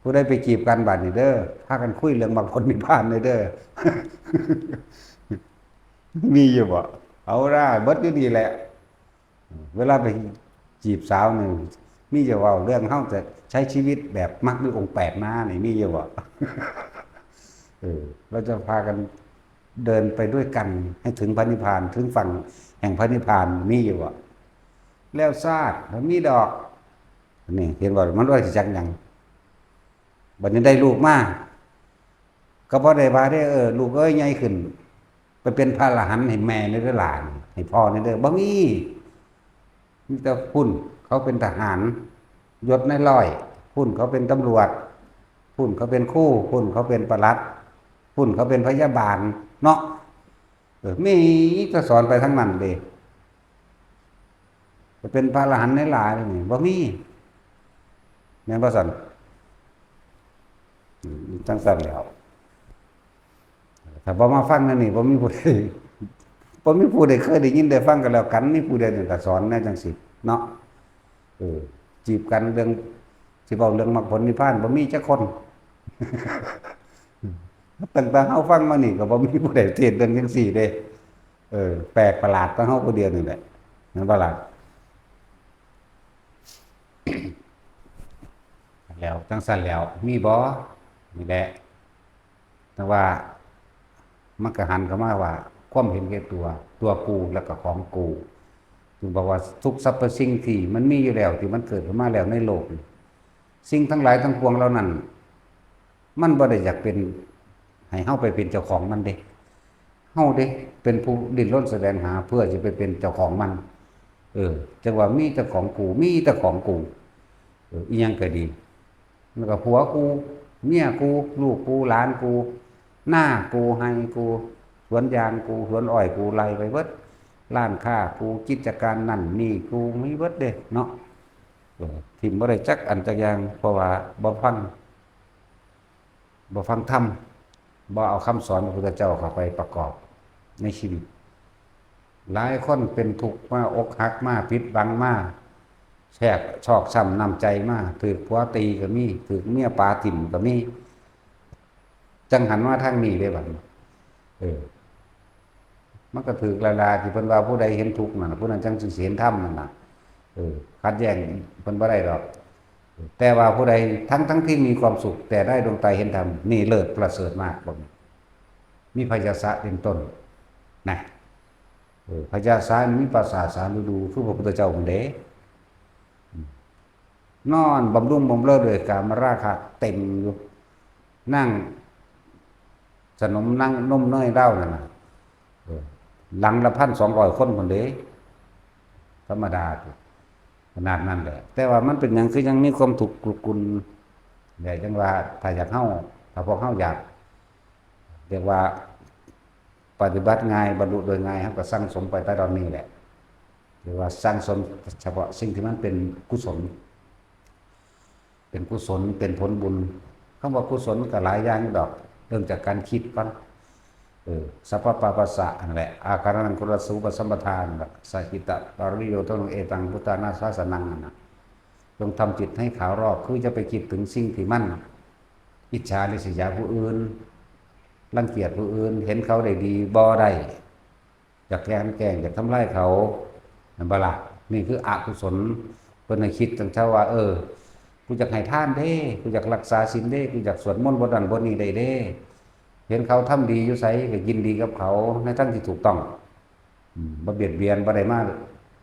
ผู้ใดไปจีบกันบัดนี้เด้อ พากันคุยเรื่องมรรคผลนิพพานเลยเด้อ มีอยู่บ่ เอาล่ะ เบิดอยู่นี่แหละ เวลาไปจีบสาวนี่ มีจะเว้าเรื่องเฮาจะใช้ชีวิตแบบมรรคมีองค์แปดนะ นี่มีอยู่บ่ เออ เราจะพากันเดินไปด้วยกันให้ถึงพระนิพพาน ถึงฝั่งแห่งพระนิพพาน มีอยู่บ่ แล้วชาติมันมีดอก นี่เห็นบ่ มันว่าสิจักหยัง บัดนี้ได้ลูกมา ก็บ่ได้ว่าเด้ เออ ลูกเอ้ย ใหญ่ขึ้น ไปเป็นพระอรหันต์ให้แม่นี่เด้อหลาน ให้พ่อนี่เด้อ บ่มี มีแต่พุ้นเขาเป็นทหาร ยศนายร้อย พุ้นเขาเป็นตำรวจ พุ้นเขาเป็นครู พุ้นเขาเป็นปลัด พุ้นเขาเป็นพยาบาล เนาะ เออ มีแต่สอนไปทั้งนั้นเด้ จะเป็นพระอรหันต์หลายๆนี่ บ่มี แม่นบ่ซั่น อืม จังซั่นแหล้ว ถ้าบ่มาฟังแนวนี้ บ่มีผู้ใด บ่มีผู้ใดเคยได้ยินได้ฟังกันแล้วกัน มีผู้ใดนี่ก็สอนแนวจังซี่เนาะ เออ จีบกันเรื่อง สิเว้าเรื่องมรรคผลนิพพาน บ่มีจักคน ตั้งแต่เฮาฟังมานี่ก็บ่มีผู้ใดเทศน์เรื่องจังซี่เด้ เออ แปลกประหลาดแต่เฮาผู้เดียวนี่แหละ แม่นบ่ล่ะ แล้วจังซั่นแล้ว มีบ่ นี่แหละ แต่ว่ามันก็หันเข้ามาว่า ความเห็นแก่ตัว ตัวกู แล้วก็ของกู จึงบอกว่าทุกสรรพสิ่งที่มันมีอยู่แล้ว ที่มันเกิดขึ้นมาแล้วในโลกนี่ สิ่งทั้งหลายทั้งปวงเหล่านั้น มันบ่ได้อยากเป็น ให้เฮาไปเป็นเจ้าของมันเด้ เฮาเด้ เป็นผู้ดิ้นรนแสวงหาเพื่อจะไปเป็นเจ้าของมัน เออ จังว่ามีแต่ของกู มีแต่ของกู เออ อีหยังก็ดี แล้วก็ผัวกู เมียกู ลูกกู หลานกู นากู ไร่กู สวนยางกู สวนอ้อยกู ไล่ไปเบิด ร้านค้ากู กิจการนั่นนี่กู มีเบิดเด้เนาะ เออ ถิ่มบ่ได้จักอันจักอย่าง เพราะว่าบ่ฟัง บ่ฟังธรรม บ่เอาคำสอนพระพุทธเจ้าเข้าไปประกอบในชีวิต หลายคนเป็นทุกข์มา อกหักมา ผิดหวังมา แทบชอกช้ำน้ำใจมา ถืกผัวตีก็มี ถืกเมียปาถิ่มก็มี จั่งหันมาทางนี้เด้บัดนี้ เออ มันก็ถืกแล้วล่ะ ที่เพิ่นว่าผู้ใดเห็นทุกข์นั่นน่ะ ผู้นั้นจั่งสิเห็นธรรมนั่นน่ะ เออ ขัดแย้งเพิ่นบ่ได้ดอก แต่ว่าผู้ใด ทั้งทั้งที่มีความสุข แต่ได้ดวงตาเห็นธรรม นี่เลิศประเสริฐมาก พวกนี้ มีพยาสะเป็นต้น นะ เออ พยาสะนี่มีประสาทสามฤดู คือพระพุทธเจ้าพุ้นเด้ อืม นอนบำรุงบำเรอด้วยกามราคะเต็มอยู่ นั่งสนมนั่งนมเนยเหล้านั่นน่ะ เออ หลังละพันสองร้อยคนพุ้นเด้ ธรรมดา ขนาดนั้นแหละ แต่ว่ามันเป็นหยังคือยังมีความทุกข์กรุกรุน เนี่ย จั่งว่าถ้าอยากเฮา ถ้าพวกเฮาอยาก เรียกว่าปฏิบัติง่าย บรรลุโดยง่าย เฮาก็สั่งสมไปแต่ตอนนี้แหละ เรียกว่าสั่งสมเฉพาะสิ่งที่มันเป็นกุศล เป็นกุศล เป็นผลบุญ คำว่ากุศลมันก็หลายอย่างอยู่ดอก เริ่มจากการคิดก่อน เออ สัพพะปาปัสสะนั่นแหละ อาการนังกุลสูปสัมปทาน สัจจิตะปริโยโทนง เอตังพุทธานาสาสนัง นั่นน่ะ จงทำจิตให้ขาวรอบ คือจะไปคิดถึงสิ่งที่มันอิจฉาริษยาผู้อื่น รังเกียจผู้อื่น เห็นเขาได้ดีบ่ได้ อยากแกล้งแกล้ง อยากทำลายเขา นั่นบ่ล่ะ นี่คืออกุศล เพิ่นให้คิดตั้งแต่ว่า เออ กูอยากให้ทานเด้ กูอยากรักษาศีลเด้ กูอยากสวดมนต์บทนั้นบทนี้ได้เด้ เห็นเขาทำดีอยู่ไสก็ยินดีกับเขาในทางที่ถูกต้อง อืม บ่เบียดเบียน บ่ได้มา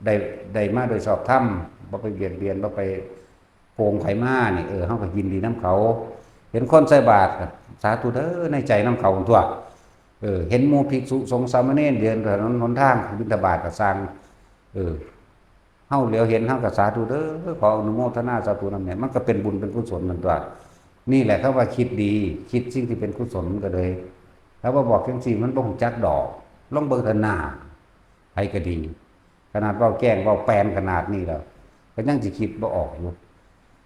ได้ ได้มาโดยชอบธรรม บ่ไปเบียดเบียน บ่ไปโกงไผมานี่ เออ เฮาก็ยินดีนำเขา เห็นคนใส่บาตรก็สาธุเด้อในใจนำเขาตั๊ว เออ เห็นหมู่ภิกษุสงฆ์สามเณรเดินถนนหนทางบิณฑบาตก็สั่ง เออ เฮาเหลียวเห็นเฮาก็สาธุเด้อ ขออนุโมทนาสาธุนำเนี่ย มันก็เป็นบุญเป็นกุศลนั่นตั๊ว นี่แหละเขาว่าคิดดี คิดสิ่งที่เป็นกุศลมันก็เลย ถ้าว่าบอกจังซี่มันบ่ฮู้จักดอก ลองเบิ่งเถอะหน้า ไผก็ดี ขนาดเว้าแกล้งเว้าแปลนขนาดนี้แล้ว ก็ยังสิคิดบ่ออกอยู่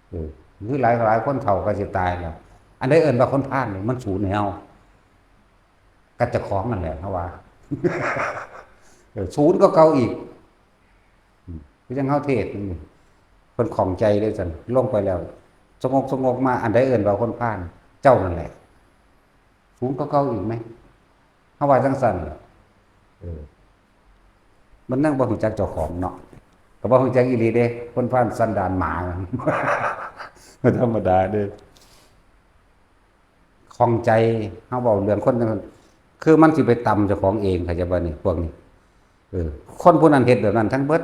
เออ คือหลาย หลายคนเฒ่าก็สิตายแล้ว อันใดเอิ้นว่าคนพาลนี่ มันสูนแฮว กับเจ้าของนั่นแหละ เฮาว่า เออ สูนกว่าเก่าอีก อืม คือจั่งเฮาเทศน์นี่ เพิ่นข้องใจเลยซั่น ลงไปแล้ว สงบสงบมา อันใดเอิ้นว่าคนพาล เจ้านั่นแหละ สูนกว่าเก่าอีกไหม เฮาว่าจั่งซั่นล่ะ เออ มันนั่งบ่ฮู้จักเจ้าของเนาะ ก็บ่ฮู้จักอีหลีเด้ คนพาลสันดานหมา บ่ธรรมดาเด้ ข้องใจ เฮาเว้าเรื่องคนจั่งซั่น คือมันสิไปตำเจ้าของเอง เข้าใจบ่นี่ พวกนี้ เออ คนผู้นั้นเฮ็ดแบบนั้นทั้งเบิด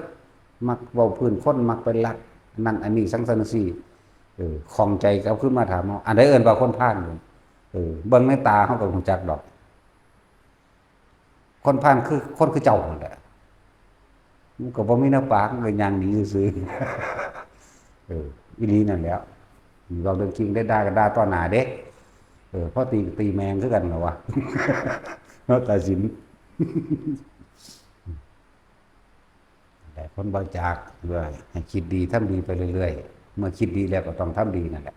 มักเว้าพื้นคน มักไปลักนั่นอันนี้ สังซั่นจั่งซี้ เออ ข้องใจกลับคืนมาถามเฮา อันใดเอิ้นว่าคนพาล เออ เบิ่งในตาเฮาก็ฮู้จักดอก คนพาลคือคนคือเจ้านั่นแหละ มันก็บ่มีแนวปาก มันก็ย่างหนีซื่อๆ เออ อีหลีนั่นแหละ เว้าเรื่องจริงได้ ด่าก็ด่าต่อหน้าเด้ เออ พอตีก็ตีแม่งคือกันล่ะวะ เนาะ ตัดสิน แต่คนบริจาคเพื่อให้คิดดีทำดีไปเรื่อยๆ เมื่อคิดดีแล้วก็ต้องทำดีนั่นแหละ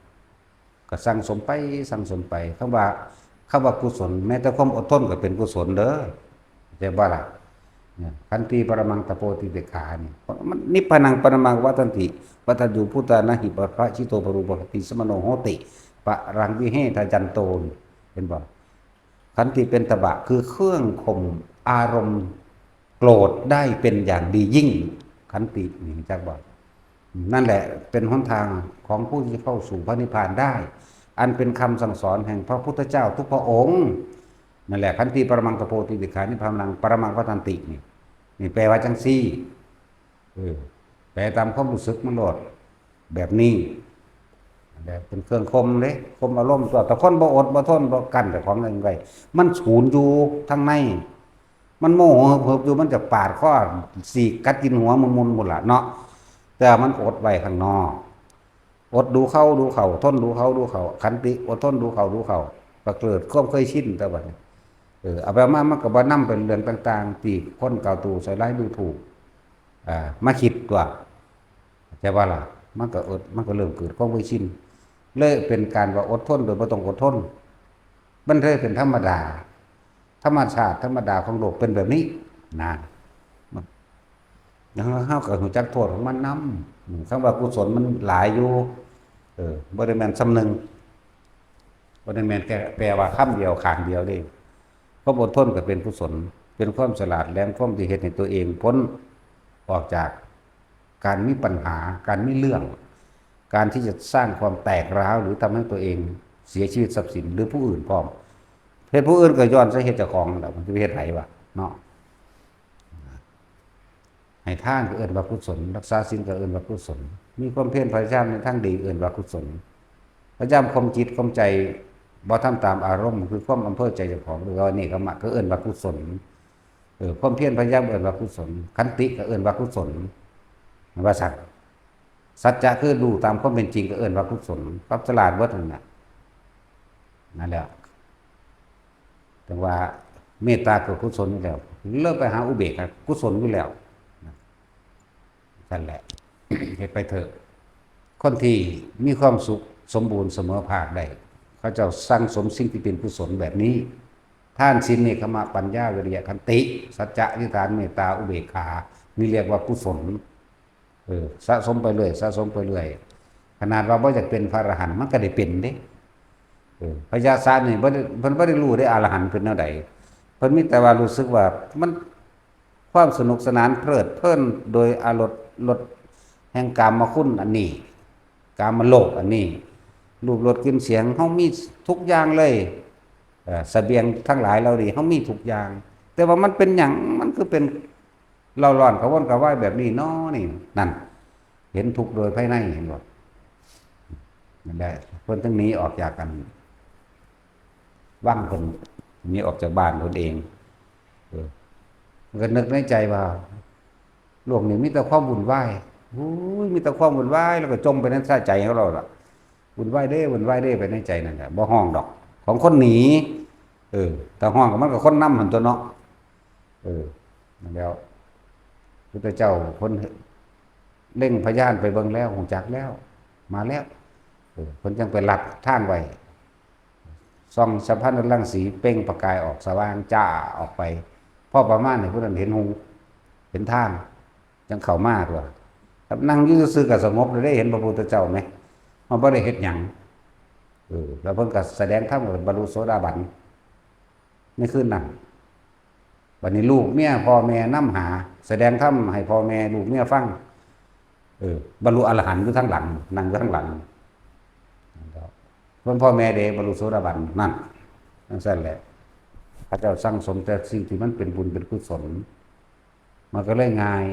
ก็สั่งสมไป สั่งสมไป คำว่า คำว่ากุศล แม้แต่ความอดทนก็เป็นกุศลเด้อ เข้าใจบ่ล่ะ เนี่ย ขันติปรมังตะโปติเปกขานี่ มันนิพพานังปรมังวัฏฏันติ วัฏฏันยู ภูตานะหิ ปะระชิโต ปรูปะคติ สมโนโหติ ปะรังวิเหทะยันโต เห็นบ่ ขันติเป็นตบะ คือเครื่องข่มอารมณ์โกรธได้เป็นอย่างดียิ่ง ขันตินี่จักบ่ นั่นแหละเป็นหนทางของผู้ที่เข้าสู่พระนิพพานได้ อันเป็นคำสั่งสอนแห่งพระพุทธเจ้าทุกพระองค์ นั่นแหละ ขันติปรมังตะโพติติขานิพพานังปรมังวัฏฏันติ นี่ นี่แปลว่าจังซี่ เออ แปลตามความรู้สึกมันโลด แบบนี้ แบบเป็นเครื่องข่มเด้ ข่มอารมณ์ตั๊ว แต่คนบ่อดบ่ทน บ่กั้นเจ้าของไว้ มันสูนอยู่ทางใน มันโมโหเหิบๆอยู่ มันจะปาดคอ สีกกัดกินหัวมุนๆพุ้นล่ะเนาะ แต่มันอดไว้ข้างนอก อดดูเขาดูเขา ทนดูเขาดูเขา ขันติ อดทนดูเขาดูเขา ก็เกิดความเคยชิน แต่บัดนี้ เออ เอาไปเอามามันก็บ่นำไปเรื่องต่างๆ ที่คนกล่าวตู่ใส่ร้ายดูถูก อ่า มาคิดตัว เข้าใจบ่ล่ะ มันก็อด มันก็เริ่มเกิดความเคยชิน เลยเป็นการว่าอดทนโดยบ่ต้องอดทน มันเลยเป็นธรรมดา ธรรมชาติธรรมดาของโลกเป็นแบบนี้นะ แล้วเฮาก็รู้จักโทษของมันนำ อืม คำว่ากุศลมันหลายอยู่ เออ บ่ได้แม่นส่ำหนึ่ง บ่ได้แม่นแค่แปลว่าคำเดียว ข้างเดียวเด้ ความอดทนก็เป็นกุศล เป็นความฉลาดแหลมคมที่เฮ็ดให้ตัวเองพ้นออกจากการมีปัญหา การมีเรื่อง การที่จะสร้างความแตกร้าว หรือทำให้ตัวเองเสียชีวิตทรัพย์สิน หรือผู้อื่นพร้อม เฮ็ดผู้อื่นก็ย้อนใส่เฮ็ดเจ้าของนั่นแหละ มันสิไปเฮ็ดไผวะ เนาะ ให้ทานก็เอิ้นว่ากุศล รักษาศีลก็เอิ้นว่ากุศล มีความเพียรพยายามในทางดีเอิ้นว่ากุศล พยายามข่มจิตข่มใจ บ่ทำตามอารมณ์ คือความอำเภอใจเจ้าของ หรือว่าเนกขัมมะ ก็เอิ้นว่ากุศล เออ ความเพียรพยายามเอิ้นว่ากุศล ขันติก็เอิ้นว่ากุศล ว่าซั่น สัจจะคือรู้ตามความเป็นจริงก็เอิ้นว่ากุศล ความฉลาดเบิดนั่นน่ะ นั่นแหละ แต่ว่าเมตตาก็กุศลอยู่แล้ว เริ่มไปหาอุเบกขากุศลอยู่แล้ว นั่นแหละ เฮ็ดไปเถอะ คนที่มีความสุขสมบูรณ์เสมอภาคได้ เขาเจ้าสั่งสมสิ่งที่เป็นกุศลแบบนี้ ทาน ศีล เนกขัมมะ ปัญญา วิริยะ ขันติ สัจจะ อธิษฐาน เมตตา อุเบกขา นี่เรียกว่ากุศล เออ สะสมไปเรื่อย สะสมไปเรื่อย ขนาดว่าบ่อยากเป็นพระอรหันต์ มันก็ได้เป็นเด้ เออ พระยาศะนี่บ่ได้ เพิ่นบ่ได้รู้เด้อรหันต์เป็นแนวใด เพิ่นมีแต่ว่ารู้สึกว่ามัน ความสนุกสนานเพลิดเพลินโดยอรส รสแห่งกามคุณอันนี้ กามโลภอันนี้ รูป รส กลิ่น เสียง เฮามีทุกอย่างเลย เอ่อ เสบียงทั้งหลายเหล่านี้ เฮามีทุกอย่าง แต่ว่ามันเป็นหยัง มันคือเป็นเร่าร้อนกระวนกระวายแบบนี้น้อนี่ นั่น เห็นทุกข์โดยภายใน เห็นบ่ นั่นแหละ เพิ่นถึงหนีออกจากกัน วังเพิ่น หนีออกจากบ้านเพิ่นเอง เออ มันก็นึกในใจว่า โลกนี้มีแต่ความวุ่นวาย โอ้ย มีแต่ความวุ่นวาย แล้วก็จมไปในใจของเราล่ะ วุ่นวายเด้ วุ่นวายเด้ ไปในใจนั่นแหละ บ่ฮ้องดอก ของคนหนี เออ ถ้าฮ้องก็มันก็คนนำหั่นตั๊วเนาะ เออ นั่นแล้ว พุทธเจ้าเพิ่นเล็งพยานไปเบิ่งแล้ว ฮู้จักแล้ว มาแล้ว เออ เพิ่นจั่งไปลัดทางไว้ ส่องฉัพพะนรังสีเปล่งประกายออก สว่างจ้าออกไป พอประมาณให้ผู้นั้นเห็นฮู้ เห็นทาง จั่งเข้ามาตั๊ว นั่งอยู่ซื่อๆก็สงบเลย ได้เห็นพระพุทธเจ้าไหม มันบ่ได้เฮ็ดหยัง เออ แล้วเพิ่นก็แสดงธรรม บรรลุโสดาบัน ในคืนนั้น บัดนี้ลูกเมียพ่อแม่นำหา แสดงธรรมให้พ่อแม่ลูกเมียฟัง เออ บรรลุอรหันต์อยู่ทางหลัง นั่งอยู่ทางหลัง ส่วนพ่อแม่เด้บรรลุโสดาบัน นั่น จั่งซั้นแหละ เขาเจ้าสั่งสมแต่สิ่งที่มันเป็นบุญเป็นกุศล มันก็เลยง่าย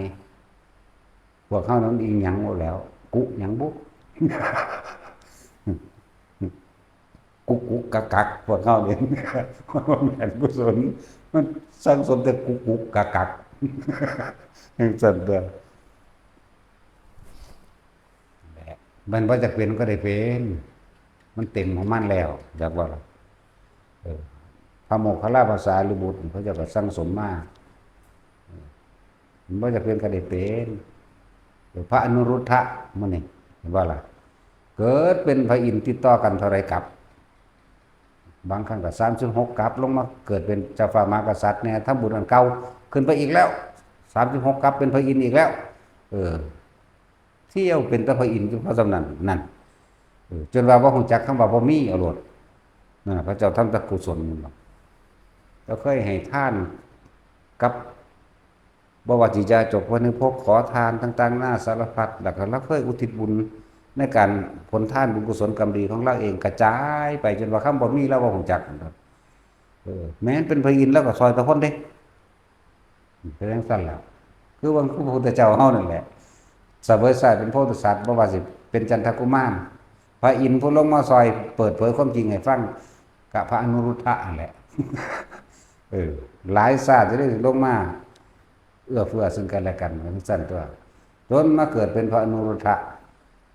พวกเฮานั้นอิหยังบ่แล้ว กุหยังบุ กุกกุกกักกัก พวกเฮานี่ มันบ่แม่นกุศล มันสั่งสมแต่กุกกุกกักกัก จั่งซั้นตั๊ว แหละ มันบ่จักเป็นก็ได้เป็น มันเต็มของมันแล้ว จักว่าล่ะ เออ พระโมคคัลลาภาษาลิบุตร เขาเจ้าก็สั่งสมมา เออ มันบ่จักเป็นก็ได้เป็น เออ พระอนุรุทธะมื้อนี้ เห็นบ่ล่ะ เกิดเป็นพระอินทร์ติดต่อกันเท่าใดกัป บางครั้งก็สามสิบหกกัป ลงมาเกิดเป็นเจ้าฟ้ามหากษัตริย์แน่ ทำบุญอันเก่า ขึ้นไปอีกแล้ว สามสิบหกกัป เป็นพระอินทร์อีกแล้ว เออ เที่ยวเป็นแต่พระอินทร์อยู่เพราะส่ำนั้น นั่น เออ จนว่าบ่ฮู้จักคำว่าบ่มีเอาโลด นั่นน่ะ เขาเจ้าทำแต่กุศลนั่นล่ะ แล้วเคยให้ทานกับ บ่ว่าสิยาจกพระนึกพก ขอทานต่างๆ นานาสารพัด แล้วก็ลาวเคยอุทิศบุญในการผลทานบุญกุศลกรรมดีของลาวเองกระจายไป จนว่าคำบ่มีลาวบ่ฮู้จัก เออ แม้นเป็นพระอินทร์ลาวก็ซ่อยแต่คนเด้ เป็นจั่งซั้นแหละ คือว่าคือพระพุทธเจ้าเฮานั่นแหละ เสวยชาติเป็นโพธิสัตว์ บ่ว่าสิเป็นจันทกุมาร พระอินทร์ผู้ลงมาซ่อยเปิดเผยความจริงให้ฟัง กะพระอนุรุทธะนั่นแหละ เออ หลายชาติจะได้ลงมา เอื้อเฟื้อซึ่งกันและกัน จั่งซั้นตั๊ว จนมาเกิดเป็นพระอนุรุทธะ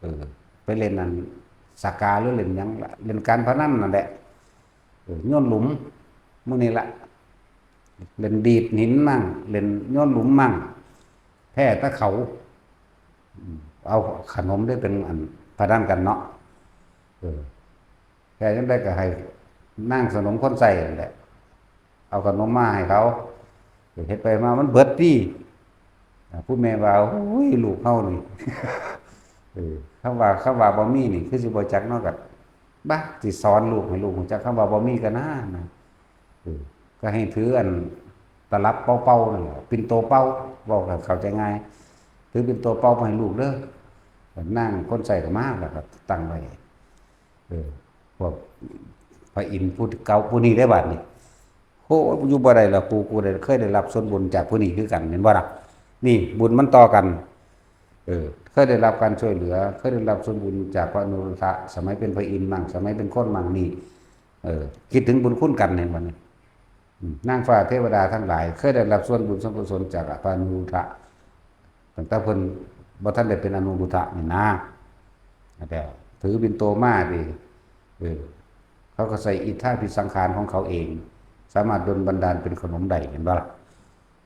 เออ ไปเล่นอันสากาหรือเล่นหยังล่ะ เล่นการพนันนั่นแหละ เออ โยนหลุม มื้อนี้ล่ะ เล่นดีดหินมั่ง เล่นโยนหลุมมั่ง แพ้แต่เขา อืม เอาขนมได้เป็นอันพนันกันเนาะ เออ แพ้จั่งใด๋ก็ให้นางสนมคนใช้นั่นแหละ เอาขนมมาให้เขา เฮ็ดไปมามันเบิดติ อ่า ผู้แม่ว่า โอ้ย ลูกเฮานี่ เออ คำว่า คำว่าบ่มีนี่ คือสิบ่จักเนาะ ก็ บะ สิสอนลูกให้ลูกรู้จักคำว่าบ่มีก็น่านะ เออ ก็ให้ถืออันตลับเป่าๆนั่นแหละ ปิ่นโตเป่า เว้าให้เข้าใจง่าย ถือปิ่นโตเป่ามาให้ลูกเด้อ นางคนใช้ก็มา แล้วก็ตั้งไว้ เออ พวกพระอินทร์ผู้เก่าผู้นี้ได้บัดนี้ โอ้ย อยู่บ่ได้แล้ว กู กูได้ เคยได้รับส่วนบุญจากผู้นี้คือกัน เห็นบ่ล่ะ นี่บุญมันต่อกัน เออ เคยได้รับการช่วยเหลือ เคยได้รับส่วนบุญจากพระอนุรุทธะ สมัยเป็นพระอินทร์มั่ง สมัยเป็นคนมั่งนี่ เออ คิดถึงบุญคุณกัน เห็นบ่นี่ อืม นางฟ้าเทวดาทั้งหลาย เคยได้รับส่วนบุญส่วนกุศลจากพระอนุรุทธะ ตั้งแต่เพิ่นบ่ทันได้เป็นอนุรุทธะนี่นะ แล้วถือปิ่นโตมาติ เออ เขาก็ใส่อิทธาภิสังขารของเขาเอง สามารถดลบันดาลเป็นขนมได้ เห็นบ่ล่ะ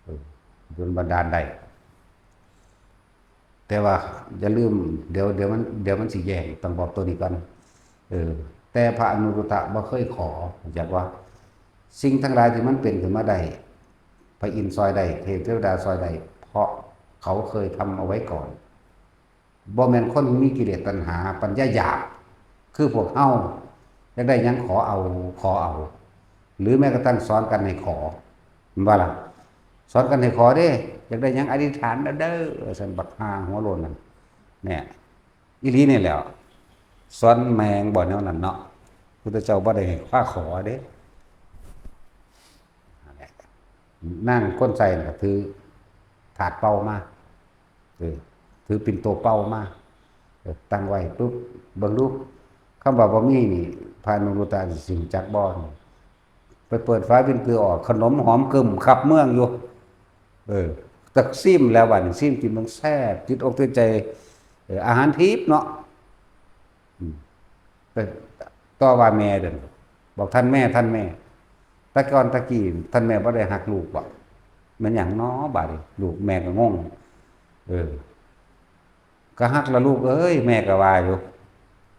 เออ ดลบันดาลได้ แต่ว่าอย่าลืม เดี๋ยว เดี๋ยวมัน เดี๋ยวมันสิแย่ง ต้องบอกตัวนี้ก่อน เออ แต่พระอนุรุทธะบ่เคยขอ รู้จักว่า สิ่งทั้งหลายที่มันเป็นขึ้นมาได้ พระอินทร์ซอยได้ เทพเทวดาซอยได้ เพราะเขาเคยทำเอาไว้ก่อน บ่แม่นคนมีกิเลสตัณหา ปัญญาหยาบ คือพวกเฮา อยากได้หยังขอเอา ขอเอา หรือแม้กระทั่งสอนกันให้ขอ แม่นบ่ล่ะ สอนกันให้ขอเด้ อยากได้หยังอธิษฐานเอาเด้อ ว่าซั่น บักห่าหัวโล้นนั่น เนี่ย อีหลีนี่แหละ สอนแม่งบ่แนวนั้นเนาะ พุทธเจ้าบ่ได้ให้พาขอเด้ นั่นแหละ นางคนใช้น่ะถือถาดเป่ามา เออ ถือปิ่นโตเป่ามา เออ ตั้งไว้ปุ๊บ เบิ่งดู คำว่าบ่มีนี่ พระอนุรุทธะสิรู้จักบ่นี่ ไปเปิดฝาปิ่นโตออก ขนมหอมกึ่มคับเมืองอยู่ เออ ตักซิมแล้วบัดนี้ ซิมกินมันแซ่บ ติดอกติดใจ เออ อาหารทิพย์เนาะ อืม ไปต่อว่าแม่เด้อ บอก "ท่านแม่ ท่านแม่ แต่ก่อนตะกี้ท่านแม่บ่ได้ฮักลูกบ่ แม่นหยังน้อ บาดนี้ ลูกแม่ก็งง เออ ก็ฮักละลูกเอ้ย แม่ก็ว่าอยู่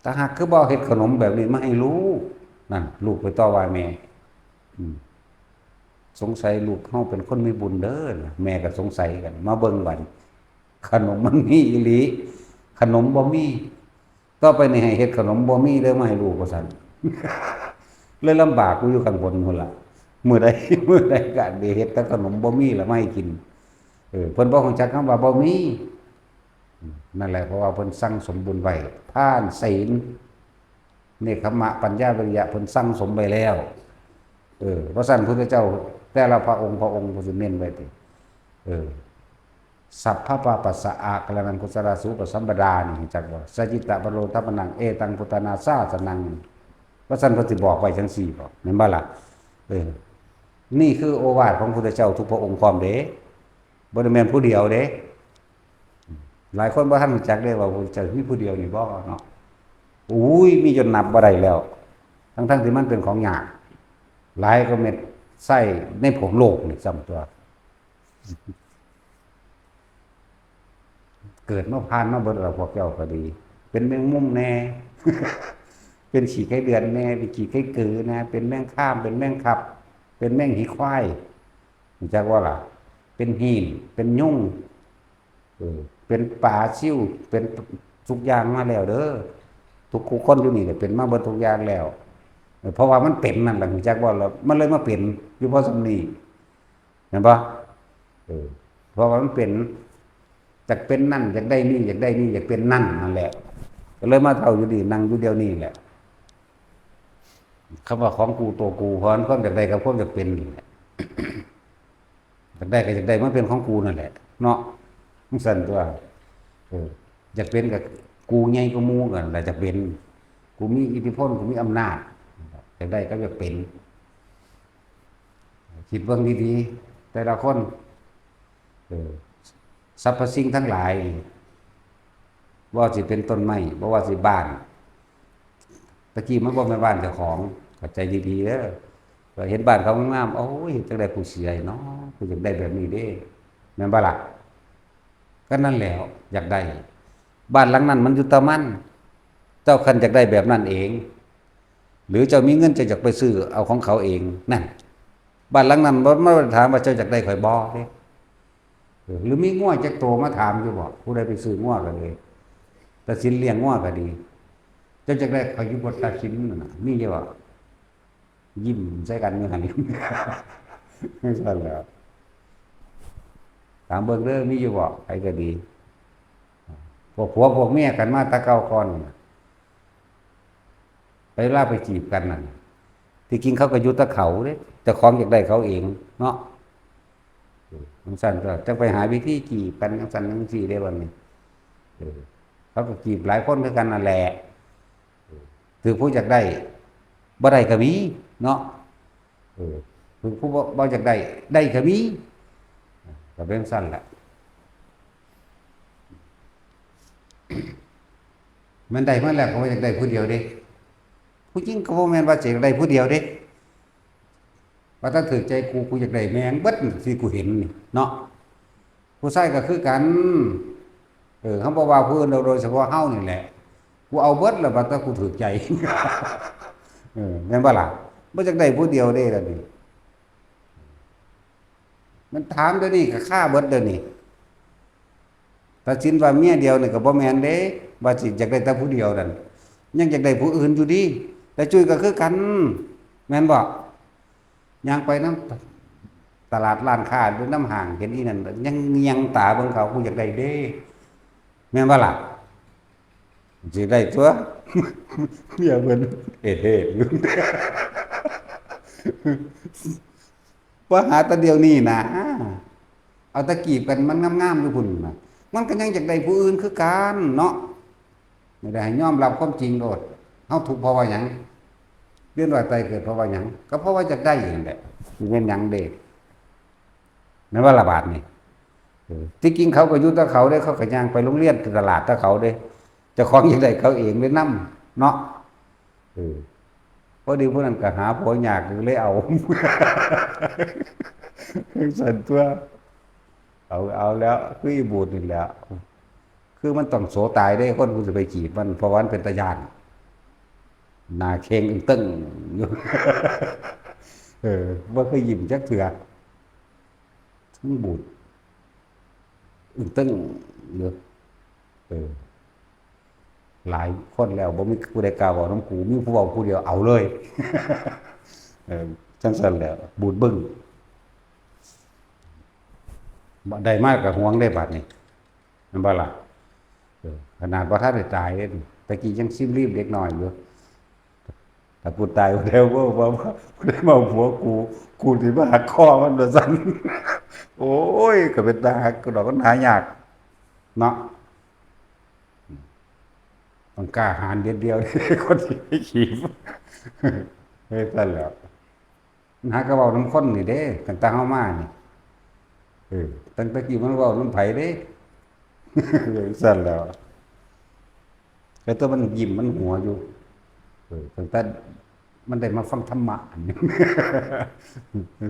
แต่ฮักคือบ่เฮ็ดขนมแบบนี้มาให้ลูก" นั่น ลูกไปต่อว่าแม่ อืม สงสัยลูกเฮาเป็นคนมีบุญเด้อ แม่ก็สงสัยกัน มาเบิ่งบัด ขนมมันมีอีหลี ขนมบ่มี ต่อไปนี่ให้เฮ็ดขนมบ่มีเด้อ มาให้ลูก ว่าซั่น เลยลำบากกูอยู่ข้างบนพุ้นล่ะ มื้อใด มื้อใดก็ได้เฮ็ดแต่ขนมบ่มีละมาให้กิน เออ เพิ่นบ่รู้จักคำว่าบ่มี นั่นแหละ เพราะว่าเพิ่นสั่งสมบุญไว้ ทาน ศีล เนกขัมมะ ปัญญา วิริยะ เพิ่นสั่งสมไว้แล้ว เออ เพราะฉะนั้นพุทธเจ้าแต่ละพระองค์ พระองค์เพิ่นสิเน้นไว้ติ เออ สัพพะปาปัสสะ อาการนัง กุศลาสูปสัมปดา นี่รู้จักบ่ สะจิตตะปะโรธรรมนัง เอตังพุทธานาสาสนัง ว่าซั่นเพิ่นสิบอกไว้จั่งซี้บ่ แม่นบ่ล่ะ เออ นี่คือโอวาทของพุทธเจ้าทุกพระองค์พร้อมเด้ บ่ได้แม่นผู้เดียวเด้ หลายคนบ่ทันรู้จักเด้ว่าพุทธเจ้ามีผู้เดียวนี่บ่เนาะ อุ้ย มีจนนับบ่ได้แล้ว ทั้งๆที่มันเป็นของยาก หลายกว่าเม็ดไส้ในผงโลกนี่ซ้ำตัว เกิดมาผ่านมาเบิดแล้ว พวกเจ้าก็ดี เป็นแมงมุมแน่ เป็นขี้ไคเดือนแน่ เป็นขี้ไคเกิอแน่ เป็นแมงคาม เป็นแมงคับ เป็นแมงหีควาย รู้จักบ่ล่ะ เป็นหีน เป็นยุง เออ เป็นปลาซิว เป็นทุกอย่างมาแล้วเด้อ ทุกคนอยู่นี่แหละ เป็นมาเบิดทุกอย่างแล้ว เออ เพราะว่ามันเป็นนั่นแหละ รู้จักบ่ล่ะ มันเลยมาเป็นอยู่พอส่ำนี้ เห็นบ่ เออ เพราะว่ามันเป็น อยากเป็นนั่น อยากได้นี่ อยากได้นี่ อยากเป็นนั่น นั่นแหละ ก็เลยมาเฒ่าอยู่นี่ นั่งอยู่เดี๋ยวนี้แหละ คำว่าของกูตัวกู เพราะความอยากได้กับความอยากเป็นนี่แหละ อยากได้ก็อยากได้ มันเป็นของกูนั่นแหละ เนาะ จั่งซั้นตัว เออ อยากเป็นกับกูใหญ่กว่าหมู่กันแหละ อยากเป็น กูมีอิทธิพล กูมีอำนาจ อยากได้ก็อยากเป็น คิดเบิ่งดีๆ แต่ละคน เออ สรรพสิ่งทั้งหลาย บ่ว่าสิเป็นต้นไม้ บ่ว่าสิบ้าน ตะกี้มันบ่แม่นบ้านเจ้าของ เข้าใจดีๆ เด้อ ก็เห็นบ้านเขางามๆ โอ้ย จักได้ผู้เสียเนาะ ผู้อยากได้แบบนี้เด้ แม่นบ่ล่ะ ก็นั่นแหละ อยากได้ บ้านหลังนั้นมันอยู่แต่มัน เจ้าคันอยากได้แบบนั้นเอง หรือเจ้ามีเงินเจ้าอยากไปซื้อเอาของเขาเอง นั่น บ้านหลังนั้นบ่ บ่ได้ถามว่าเจ้าอยากได้ข่อยบ่เด้ เออ หรือมีงัวจักโตมาถามอยู่บ่ ผู้ใดไปซื้องัวก็เลย ตัดสินเลี้ยงงัวก็ดี เจ้าอยากได้ข่อยอยู่บ่ตัดสินนั่นน่ะ มีอยู่บ่ ยิ้มใส่กันอยู่หั่น ซั่นแหล้ว ถามเบิ่งเด้อ มีอยู่บ่ ไผก็ดี พวกผัวพวกเมียกันมาแต่เก่าก่อนน่ะ ไปลาไปจีบกันนั่น ที่จริงเขาก็อยู่แต่เขาเด้ เจ้าของอยากได้เขาเองเนาะ จั่งซั่นก็จะไปหาวิธีจีบกันจั่งซั่นจั่งซี้เด้บัดนี้ เออ เขาก็จีบหลายคนคือกันนั่นแหละ เออ ถืกผู้อยากได้ บ่ได้ก็มีเนาะ เออ ถืกผู้บ่ บ่อยากได้ ได้ก็มี ก็เป็นจั่งซั่นแหละ มันได้มาแล้วก็บ่อยากได้ผู้เดียวเด้ ผู้หญิงก็บ่แม่นว่าสิอยากได้ผู้เดียวเด้ ว่าถ้าถืกใจกู กูอยากได้แม่งเบิดที่กูเห็นนี่เนาะ ผู้ชายก็คือกัน เออ เฮาบ่ว่าผู้อื่นดอก โดยเฉพาะเฮานี่แหละ กูเอาเบิดแล้ว ว่าถ้ากูถืกใจ เออ แม่นบ่ล่ะ บ่อยากได้ผู้เดียวเด้ล่ะนี่ มันถามเดี๋ยวนี้ก็ฆ่าเบิดเดี๋ยวนี้ ตัดสินว่าเมียเดียวนี่ก็บ่แม่นเด้ ว่าสิอยากได้แต่ผู้เดียวนั่น ยังอยากได้ผู้อื่นอยู่ดี แต่จุ้ยก็คือกัน แม่นบ่ ย่างไปนำตลาดร้านค้าหรือนำห้าง เห็นอีนั่น ยังเงี่ยงตาเบิ่งเขา กูอยากได้เด้ แม่นบ่ล่ะ สิได้ตัว เมียเพิ่นเฮ็ดๆ อยู่ ว่าหาแต่เดี๋ยวนี้นะ เอาแต่จีบกันมันงามๆ อยู่พุ่นน่ะ มันก็ยังอยากได้ผู้อื่นคือกันเนาะ ไม่ได้ให้ยอมรับความจริงโลด เฮาทุกข์เพราะว่าหยัง เวียนว่ายตายเกิดเพราะว่าหยัง ก็เพราะว่าอยากได้นั่นแหละ สิเป็นหยังเด้ แม่นบ่ล่ะบาดนี่ เออ ที่จริงเขาก็อยู่แต่เขาเด้ เขาก็ย่างไปโรงเรียนตลาดแต่เขาเด้ เจ้าของอยากได้เขาเองเลยนำเนาะ เออ พอดีผู้นั้นก็หาผัวยากอยู่เลยเอา ซั่นตัว เอา เอาแล้ว คืออีบูดนี่แหละ คือมันต้องโสตายเด้ คนผู้สิไปจีบมัน เพราะว่ามันเป็นตาย้าน หน้าเข่งอึ้งตึงอยู่ เออ บ่เคยยิ้มจักเทื่อ ทั้งบูด อึ้งตึงอยู่ เออ หลายคนแล้ว บ่มีผู้ใดกล้าเว้านำกู มีผู้เว้าผู้เดียว เอาเลย เออ จั่งซั่นแหละ บูดบึ้ง บ่ได้มาก็หวงได้บาดนี้ แม่นบ่ล่ะ เออ ขนาดบ่ทันได้ตายเด้ ตะกี้ยังซิมรีบเด็กน้อยอยู่ ถ้ากูตายแล้ว บ่ บ่ บ่ บ่ได้มาเอาผัวกู กูสิมาหักคอมันว่าซั่น โอ้ย ก็เป็นตาหักดอก มันหายาก เนาะ ต้องกล้าหาญเด็ดเดี่ยว คนที่ไปจีบ เฮ้ย ซั่นแหล้ว มันหาก็เว้านำคนนี่เด้ ตั้งแต่เฮามานี่ เออ ตั้งแต่กี้มันเว้านำไผเด้ ซั่นแหล้ว แต่ตัวมันยิ้มมันหัวอยู่ เออ ตั้งแต่มันได้มาฟังธรรมะ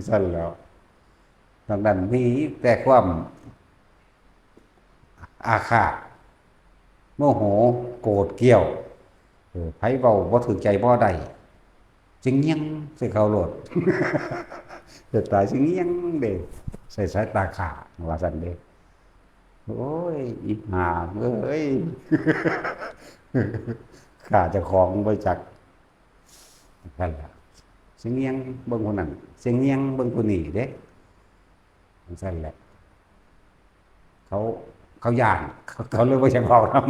ซั่นแหล้ว นอกนั้นมีแต่ความ อาฆาต โมโห โกรธเกรี้ยว เออ ไผเว้าบ่ถูกใจบ่ได้ สิเงี่ยงใส่เขาโลด จะตายสิเงี่ยงเด้ ใส่สายตาฆ่า ว่าซั่นเด้ โอ้ย อีห่าเอ้ย ฆ่าเจ้าของบ่จัก นั่นล่ะ สิเงี่ยงเบิ่งผู้นั้น สิเงี่ยงเบิ่งผู้นี้เด้ จั่งซั่นแหละ เขา เขาย้าน เขา เขาเลยบ่อยากเว้านำ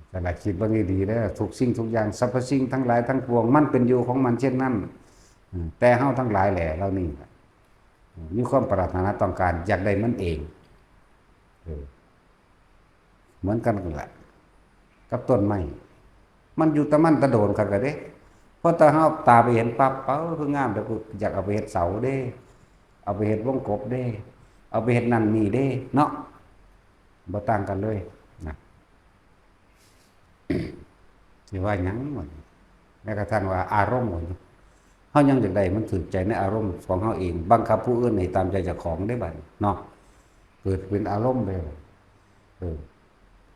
แต่ละคิดเบิ่งดีๆเด้อ ทุกสิ่งทุกอย่าง สรรพสิ่งทั้งหลายทั้งปวง มันเป็นอยู่ของมันเช่นนั้น อืม แต่เฮาทั้งหลายแหละ เหล่านี้ มีความปรารถนาต้องการอยากได้มันเอง เออ เหมือนกันนั่นแหละ กับต้นไม้ มันอยู่แต่มันแต่โดนคักกะเด้ พอแต่เฮาตาไปเห็นปั๊บ เอ้า คืองาม แล้วกูอยากเอาไปเฮ็ดเสาเด้ เอาไปเฮ็ดวงกบเด้ เอาไปเฮ็ดนั่นนี่เด้ เนาะ บ่ต่างกันเลยนะ สิว่าหยังวะนี่ แม้กระทั่งว่าอารมณ์ของเฮายังอยากได้มันถืกใจในอารมณ์ของเฮาเอง บังคับผู้อื่นให้ตามใจเจ้าของได้บัดนี้เนาะ เกิดเป็นอารมณ์เลย เออ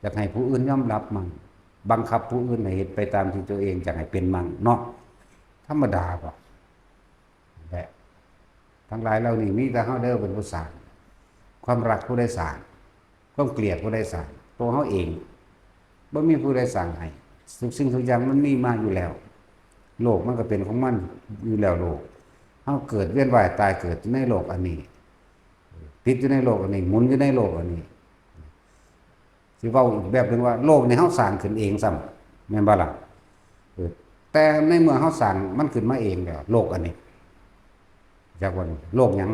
อยากให้ผู้อื่นยอมรับมั่ง บังคับผู้อื่นให้เฮ็ดไปตามที่ตัวเองอยากให้เป็นมั่งเนาะ ธรรมดาบ่ และทั้งหลายเหล่านี้มีแต่เฮาเด้อเป็นผู้สร้าง ความรักผู้ใดสร้าง ความเกลียดผู้ใดสร้าง ตัวเฮาเอง บ่มีผู้ใดสร้างให้ ทุกสิ่งทุกอย่างมันมีมาอยู่แล้ว โลกมันก็เป็นของมันอยู่แล้วโลก เฮาเกิดเวียนว่ายตายเกิดอยู่ในโลกอันนี้ ติดอยู่ในโลกอันนี้ หมุนอยู่ในโลกอันนี้ สิเว้าอีกแบบหนึ่งว่าโลกนี่เฮาสร้างขึ้นเองซ้ำ แม่นบ่ล่ะ เออ แต่ในเมื่อเฮาสร้างมันขึ้นมาเองแล้ว โลกอันนี้ จักว่าโลกหยัง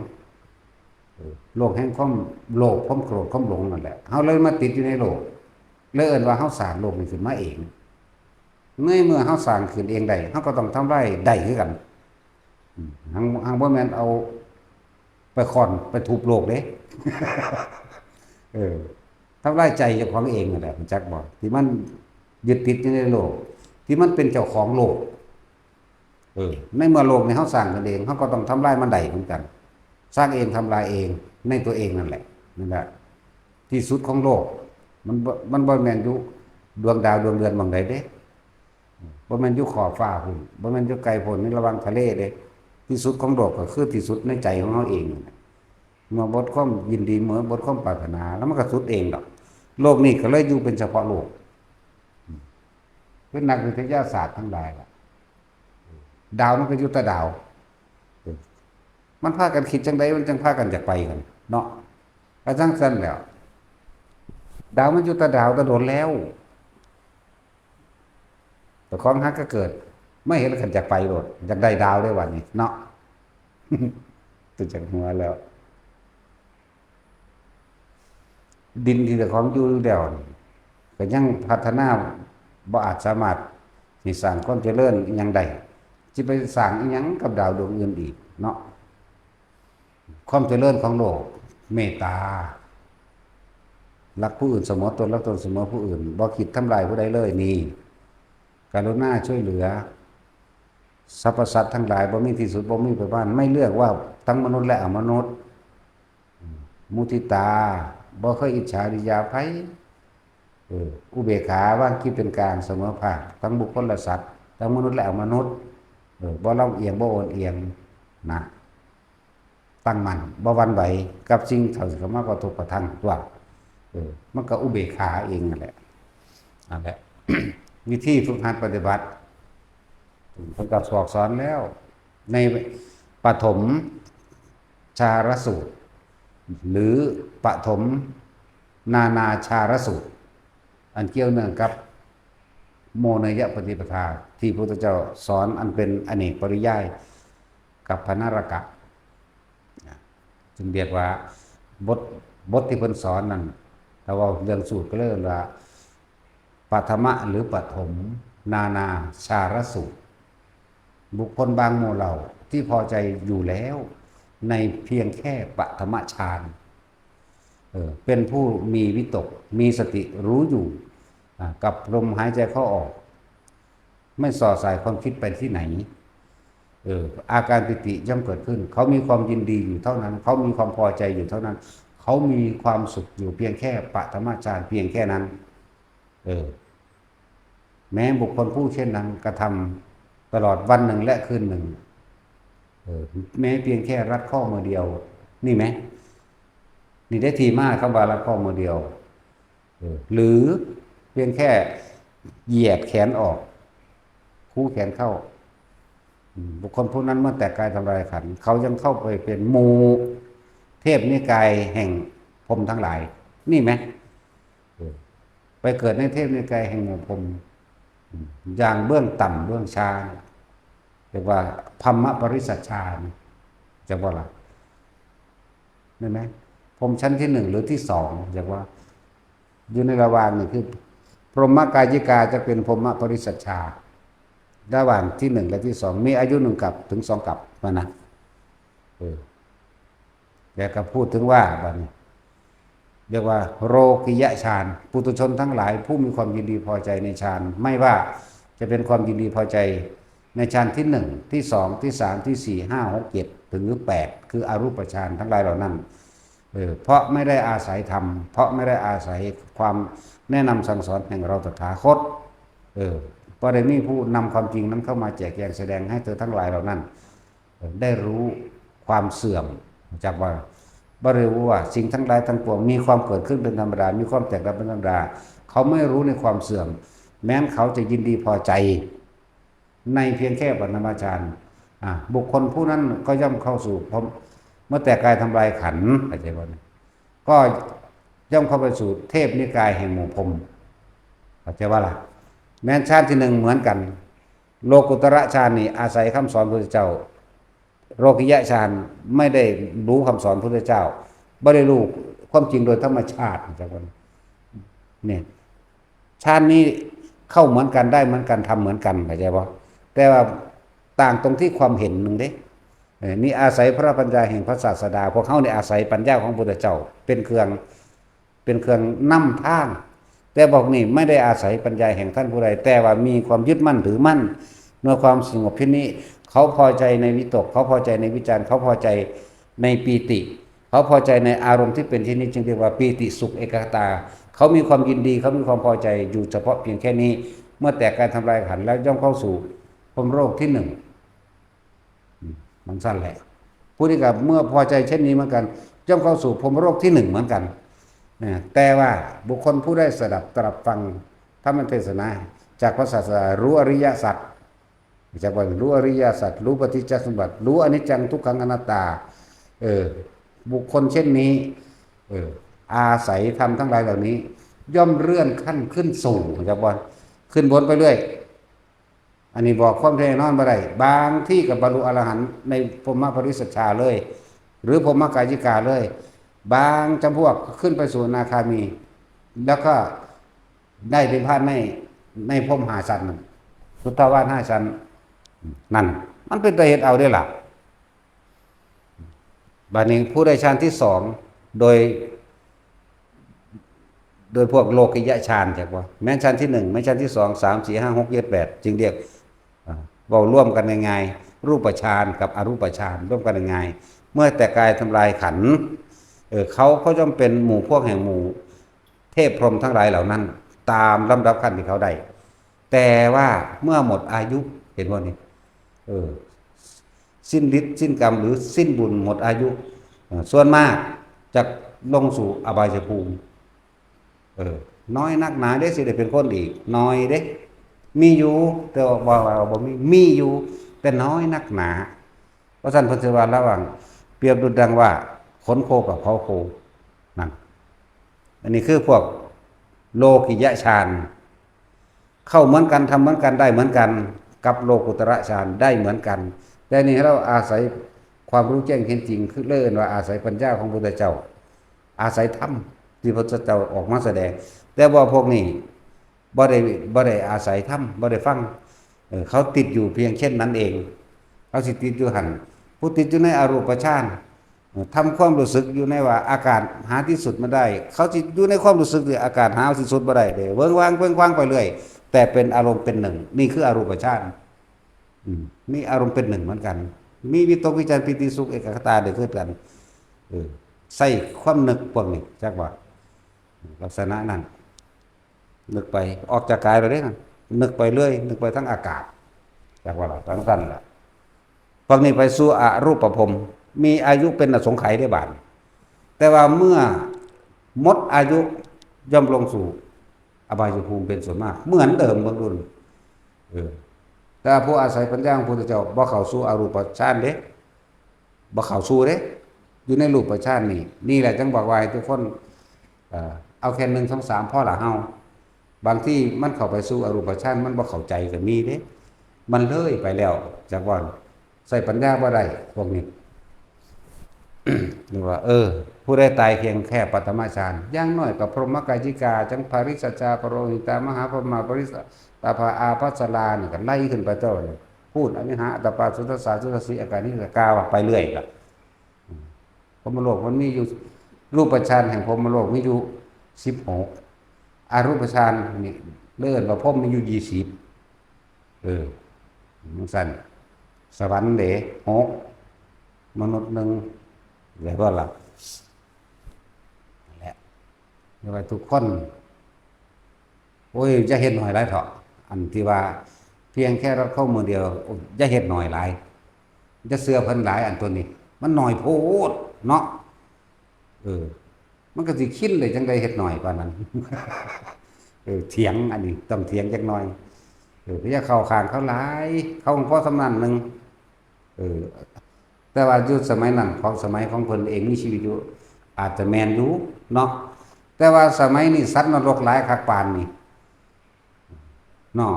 เออ โลกแห่งความโลภ ความโกรธ ความหลงนั่นแหละ เฮาเลยมาติดอยู่ในโลก เลยเอิ้นว่าเฮาสร้างโลกนี้ขึ้นมาเอง ในเมื่อเฮาสร้างขึ้นเองได้ เฮาก็ต้องทำลายได้คือกัน อืม หัง หังบ่แม่นเอาไปค้อนไปทุบโลกเด้ เออ ทำลายใจเจ้าของเองนั่นแหละ รู้จักบ่ ที่มันยึดติดอยู่ในโลก ที่มันเป็นเจ้าของโลก เออ ในเมื่อโลกนี้เฮาสร้างขึ้นเอง เฮาก็ต้องทำลายมันได้เหมือนกัน สร้างเองทำลายเองในตัวเองนั่นแหละ นั่นแหละ ที่สุดของโลก มันบ่ มันบ่แม่นอยู่ดวงดาวดวงเดือนหม่องใดเด้ บ่แม่นอยู่ขอบฟ้าพุ้น บ่แม่นอยู่ไกลโพ้น ในระหว่างทะเลเด้ ที่สุดของโลกก็คือที่สุดในใจของเฮาเองนั่นแหละ เมื่อหมดความยินดี เมื่อหมดความปรารถนา แล้วมันก็สุดเองดอก โลกนี้ก็เลยอยู่เป็นเฉพาะโลก อืม คือนักวิทยาศาสตร์ทั้งหลายล่ะ ดาวมันก็อยู่แต่ดาว เออ มันพากันคิดจังใด มันจังพากันอยากไปกัน เนาะ ก็จังซั่นแหล้ว ดาวมันอยู่แต่ดาวแต่โดนแล้ว เจ้าของหากะเกิด มาเห็นแล้วก็อยากไปโลด อยากได้ดาวเด้บัดนี้เนาะ เป็นจังหัวแล้ว ดินที่เจ้าของอยู่แล้วนี่ ก็ยังพัฒนาบ่อาจสามารถสิสร้างความเจริญอิหยังได้ สิไปสร้างอิหยังกับดาวดวงอื่นอีกเนาะ ความเจริญของโลก เมตตา รักผู้อื่นเสมอตน รักตนเสมอผู้อื่น บ่คิดทำลายผู้ใดเลย นี่ กรุณาช่วยเหลือ สรรพสัตว์ทั้งหลาย บ่มีที่สุด บ่มีประมาณ ไม่เลือกว่าทั้งมนุษย์และอมนุษย์ มุทิตา บ่เคยอิจฉาริษยาไผ เออ อุเบกขาวางจิตเป็นกลางเสมอภาค ทั้งบุคคลและสัตว์ ทั้งมนุษย์และอมนุษย์ เออ บ่ลำเอียง บ่โอนเอียง นะ ตั้งมั่น บ่หวั่นไหวกับสิ่งที่เข้ามากระทบกระทั่งตัว เออ มันก็อุเบกขาเองนั่นแหละ นั่นแหละ วิธีฝึกหัดปฏิบัติ เพิ่นก็บอกสอนแล้ว ในปฐมฌารสูตร หรือปฐมนานาฌารสูตร อันเกี่ยวเนื่องกับโมเนยปฏิปทา ที่พระพุทธเจ้าสอนอันเป็นอเนกปริยาย กัปปนรกะ นะ จึงเรียกว่าบท บทที่เพิ่นสอนนั่น ถ้าเว้าเรื่องสูตรก็เรียกว่า ปฐมะหรือปฐมนานาฌารสูตร บุคคลบางหมู่เหล่าที่พอใจอยู่แล้วในเพียงแค่ปฐมฌาน เออ เป็นผู้มีวิตก มีสติรู้อยู่ อ่า กับลมหายใจเข้าออก ไม่ส่อสายความคิดไปที่ไหน เออ อาการปีติย่อมเกิดขึ้น เขามีความยินดีอยู่เท่านั้น เขามีความพอใจอยู่เท่านั้น เขามีความสุขอยู่เพียงแค่ปฐมฌานเพียงแค่นั้น เออ แม้บุคคลผู้เช่นนั้นกระทำตลอดวันหนึ่งและคืนหนึ่ง เออ แม้เพียงแค่รัดข้อมือเดียว นี่ไหม นี่ได้ที่มาคำว่ารัดข้อมือเดียว เออ หรือเพียงแค่เหยียดแขนออก คู่แขนเข้า อืม บุคคลผู้นั้นเมื่อแตกกายทำลายขันธ์ เขายังเข้าไปเป็นหมู่เทพนิกายแห่งพรหมทั้งหลาย นี่ไหม เออ ไปเกิดในเทพนิกายแห่งหมู่พรหม อืม อย่างเบื้องต่ำเบื้องช้า เรียกว่าพรหมปริสัชฌา จักบ่ล่ะ เห็นไหม พรหมชั้นที่หนึ่งหรือที่สอง เรียกว่า อยู่ในระหว่างนี่คือ พรหมกายิกาจะเป็นพรหมปริสัชฌา ระหว่างที่หนึ่งและที่สอง มีอายุหนึ่งกัปถึงสองกัปมานะ เออ แกก็พูดถึงว่าบัดนี้ เรียกว่าโลกิยฌาน ปุถุชนทั้งหลายผู้มีความยินดีพอใจในฌาน ไม่ว่าจะเป็นความยินดีพอใจ ในฌานที่หนึ่ง ที่สอง ที่สาม ที่สี่ ห้า หก เจ็ด ถึงแปด คืออรูปฌานทั้งหลายเหล่านั้น เออ เพราะไม่ได้อาศัยธรรม เพราะไม่ได้อาศัยความแนะนำสั่งสอนแห่งเราตถาคต เออ เพราะได้มีผู้นำความจริงนั้นเข้ามาแจกแจงแสดงให้เธอทั้งหลายเหล่านั้น เออ ได้รู้ความเสื่อม จากว่า บ่ได้รู้ว่าสิ่งทั้งหลายทั้งปวงมีความเกิดขึ้นเป็นธรรมดา มีความแตกดับเป็นธรรมดา เขาไม่รู้ในความเสื่อม แม้นเขาจะยินดีพอใจ ในเพียงแค่ปฐมฌาน อ่ะ บุคคลผู้นั้นก็ย่อมเข้าสู่พรหม เมื่อแตกกายทำลายขันธ์ เข้าใจบ่เนี่ย ก็ย่อมเข้าไปสู่เทพนิกายแห่งหมู่พรหม เข้าใจบ่ล่ะ แม้นฌานที่หนึ่งเหมือนกัน โลกุตระฌานนี่อาศัยคำสอนพระพุทธเจ้า โลกิยะฌานไม่ได้รู้คำสอนพระพุทธเจ้า บ่ได้รู้ความจริงโดยธรรมชาติ เข้าใจบ่เนี่ย ฌานนี้เข้าเหมือนกัน ได้เหมือนกัน ทำเหมือนกัน เข้าใจบ่ แต่ว่าต่างตรงที่ความเห็นหนึ่งเด้ เออ นี่อาศัยพระปัญญาแห่งพระศาสดา พวกเฮานี่อาศัยปัญญาของพระพุทธเจ้าเป็นเครื่อง เป็นเครื่องนำทาง แต่พวกนี้ไม่ได้อาศัยปัญญาแห่งท่านผู้ใด แต่ว่ามีความยึดมั่นถือมั่น เมื่อความสงบเช่นนี้ เขาพอใจในวิตก เขาพอใจในวิจาร เขาพอใจในปีติ เขาพอใจในอารมณ์ที่เป็นเช่นนี้ จึงเรียกว่าปีติสุขเอกคตา เขามีความยินดี เขามีความพอใจอยู่เฉพาะเพียงแค่นี้ เมื่อแตกกายทำลายขันธ์แล้วย่อมเข้าสู่พรหมโลกที่หนึ่ง อืม มันสั้นแหละ ผู้นี้ก็เมื่อพอใจเช่นนี้เหมือนกัน ย่อมเข้าสู่พรหมโลกที่หนึ่งเหมือนกัน นะ แต่ว่าบุคคลผู้ได้สดับตรับฟังธรรมเทศนาจากพระศาสดา รู้อริยสัจ จากว่ารู้อริยสัจ รู้ปฏิจจสมบัติ รู้อนิจจังทุกขังอนัตตา เออ บุคคลเช่นนี้ เออ อาศัยธรรมทั้งหลายเหล่านี้ ย่อมเลื่อนขั้นขึ้นสู่ จากว่าขึ้นบนไปเรื่อย อันนี้บอกความแน่นอนบ่ได้ บางที่ก็บรรลุอรหันต์ในพรหมปริศชาเลย หรือพรหมกายิกาเลย บางจำพวกขึ้นไปสู่อนาคามี แล้วก็ได้เป็นพระใน ในพรหมห้าชั้นนั่น สุทธาวาสห้าชั้นนั่น มันเป็นตาเฮ็ดเอาได้อล่ะ บัดนี้ผู้ได้ฌานที่สอง โดย โดยพวกโลกิยฌาน จักว่า แม้นฌานที่หนึ่ง แม้นฌานที่สอง สาม สี่ ห้า หก เจ็ด แปด จึงเรียก อ่า เว้ารวมกันง่ายๆ รูปฌานกับอรูปฌาน รวมกันง่ายๆ เมื่อแตกกายทำลายขันธ์ เออ เขาก็ย่อมเป็นหมู่พวกแห่งหมู่เทพพรหมทั้งหลายเหล่านั้น ตามลำดับขั้นที่เขาได้ แต่ว่าเมื่อหมดอายุ เห็นบ่นี่ เออ สิ้นฤทธิ์สิ้นกรรมหรือสิ้นบุญหมดอายุ เออ ส่วนมากจะลงสู่อบายภูมิ เออ น้อยนักหนาเด้สิได้เป็นคนอีก น้อยเด้ มีอยู่ แต่ว่า ว่า ว่าบ่มี มีอยู่ แต่น้อยนักหนา เพราะฉะนั้นเพิ่นสิว่าระหว่าง เปรียบดุจดังว่าขนโคกับเผาโค นั่น อันนี้คือพวกโลกิยฌาน เข้าเหมือนกัน ทำเหมือนกัน ได้เหมือนกัน กับโลกุตระฌานได้เหมือนกัน แต่นี่เราอาศัยความรู้แจ้งเห็นจริง คือเรียกว่าอาศัยปัญญาของพุทธเจ้า อาศัยธรรมที่พระพุทธเจ้าออกมาแสดง แต่ว่าพวกนี้บ่ได้ บ่ได้อาศัยธรรม บ่ได้ฟัง เออ เขาติดอยู่เพียงเช่นนั้นเอง เขาสิติดอยู่หั่น ผู้ติดอยู่ในอรูปฌาน เออ ทำความรู้สึกอยู่ในว่าอากาศหาที่สุดบ่ได้ เขาสิอยู่ในความรู้สึกที่อากาศหาที่สุดบ่ได้เด้ เวิ้งว้างเวิ้งคว้างไปเรื่อย แต่เป็นอารมณ์เป็นหนึ่ง นี่คืออรูปฌาน อืม นี่อารมณ์เป็นหนึ่งเหมือนกัน มีวิตกวิจารปีติสุขเอกคตาได้คือกัน เออ ใส่ความนึกพวกนี้ จักว่า ลักษณะนั้น นึกไป ออกจากกายแล้วเด้ นึกไปเรื่อย นึกไปทั้งอากาศ จักว่าล่ะ จั่งซั่นล่ะ พวกนี้ไปสู่อรูปภพ มีอายุเป็นอสงไขยได้บาด แต่ว่าเมื่อหมดอายุย่อมลงสู่อบายภูมิเป็นส่วนมาก เหมือนเดิม เบิ่งดู เออ แต่ผู้อาศัยปัญญาของพระพุทธเจ้าบ่เข้าสู่อรูปฌานเด้ บ่เข้าสู่เด้ อยู่ในรูปฌานนี่ นี่แหละจั่งบอกว่าให้ทุกคน เอ่อ เอาแค่หนึ่ง สอง สาม พอละเฮา บางทีมันเข้าไปสู่อรูปฌาน มันบ่เข้าใจก็มีเด้ มันเลยไปแล้ว จักว่า ใช้ปัญญาบ่ได้ พวกนี้ หรือว่า เออ ผู้ใดตายเพียงแค่ปฐมฌาน อย่างน้อยก็พรหมกายิกา จั่งปริสจา ปโรหิตา มหาพรหมา ปริสตาภา อาภัสรา นี่ก็ไล่ขึ้นไปเจ้าเลย พูดอวิหา อัตตปา สุทัสสา สุทัสสี อากานิสกา ว่าไปเรื่อยล่ะ อืม พรหมโลกมันมีอยู่ รูปฌานแห่งพรหมโลกมีอยู่สิบหก อรูปฌานนี่เรียกว่าพรหมมีอยู่ยี่สิบ เออ จั่งซั้น สวรรค์เด้ หก มนุษย์ หนึ่ง ได้บ่ล่ะ นั่นแหละ เรียกว่าทุกคน โอ้ย อย่าเฮ็ดน้อยหลายเถาะ อันที่ว่าเพียงแค่รถเข้ามือเดียว โอ้ย อย่าเฮ็ดน้อยหลาย อย่าเชื่อเพิ่นหลาย อันตัวนี้ มันน้อยโพดเนาะ เออ มันก็สิคิดได้จั่งใด๋ เฮ็ดน้อยปานนั้น เออ เถียง อันนี้ต้องเถียงจักหน่อย เออ อย่าเข้าข้างเขาหลาย เขาพอส่ำนั้นหนึ่ง เออ แต่ว่าอยู่สมัยนั้น ของสมัยของเพิ่นเองมีชีวิตอยู่ อาจจะแม่นอยู่เนาะ แต่ว่าสมัยนี้สัตว์นรกหลายคักปานนี้ เนาะ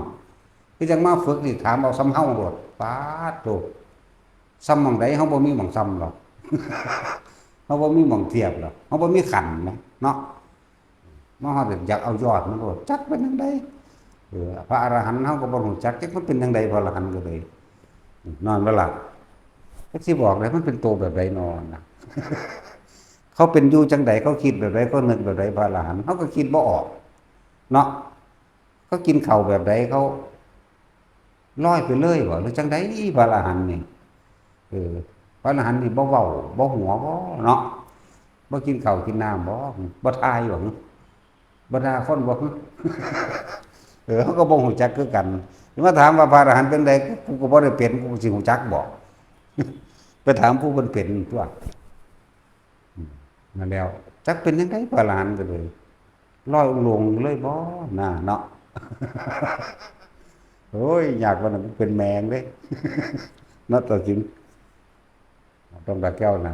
คือจั่งมาฝึกนี่ ถามเอาส่ำเฮาโลด ป๊าดโธ่ ส่ำหม่องใด๋ เฮาบ่มีหม่องส่ำดอก เฮาบ่มีหม่องเทียบดอก เฮาบ่มีขันนะ เนาะ มาฮอดอยากเอายอดมันโลด จักเป็นจั่งใด๋ เออ พระอรหันต์เฮาก็บ่ฮู้จัก จักมันเป็นจั่งใด๋ พระอรหันต์ก็เลย นอนบ่หลับ จักสิบอกเลย มันเป็นโตแบบใด๋นอนนะ เขาเป็นอยู่จั่งใด๋ เขาคิดแบบใด๋ เขานึกแบบใด๋ พระอรหันต์ เฮาก็คิดบ่ออก เนาะ เขากินข้าวแบบใด๋ เขาลอยไปเลยบ่ หรือจั่งใด๋ พระอรหันต์นี่ เออ พระอรหันต์นี่บ่เว้า บ่หัวบ่เนาะ บ่กินข้าวกินน้ำบ่ บ่ถ่ายบ่ บ่ด่าคนบ่ เออ เฮาก็บ่ฮู้จักคือกัน มาถามว่าพระอรหันต์เป็นใด๋ กูก็บ่ได้เป็น กูสิฮู้จักบ่ ไปถามผู้เพิ่นเป็นตั่ว อืม นั่นแล้ว จักเป็นจั่งใด๋ พระอรหันต์ก็เลย ลอยโลงเลยบ่ น่าเนาะ โอ้ย ยากกว่านั้นเป็นแมงเด้ เนาะ ตาสิน ต้องตาแก้วนะ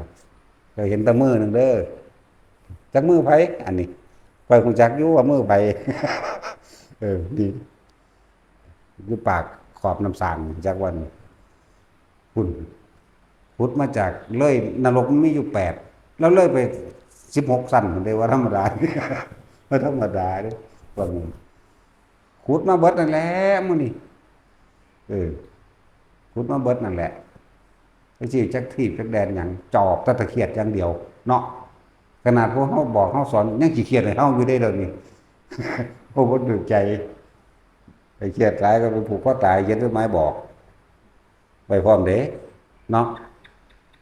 เคยเห็นแต่มือหนึ่งเด้อ จักมือไผ อันนี้ ข้อยฮู้จักอยู่ว่ามือไผ เออ นี่ อยู่ปากขอบน้ำสาง จักวัน พุ้น ขุดมาจากเลย นรกมันมีอยู่แปด แล้วเลยไปสิบหกชั้น มันได้ว่าธรรมดา ว่าธรรมดาเด้ พวกนี้ ขุดมาเบิดนั่นแหละ มื้อนี้ เออ ขุดมาเบิดนั่นแหละ ไปสิจักถีบจักแดนหยัง จอบแต่ตะเขียดอย่างเดียว เนาะ ขนาดพวกเฮาบอกเฮาสอน ยังขี้เขียดให้เฮาอยู่เด้ เดี๋ยวนี้ โอ้ บ่ถูกใจ ไปเครียดหลายก็ไปผูกคอตาย เขียนจดหมายบอก ไปพร้อมเด้ เนาะ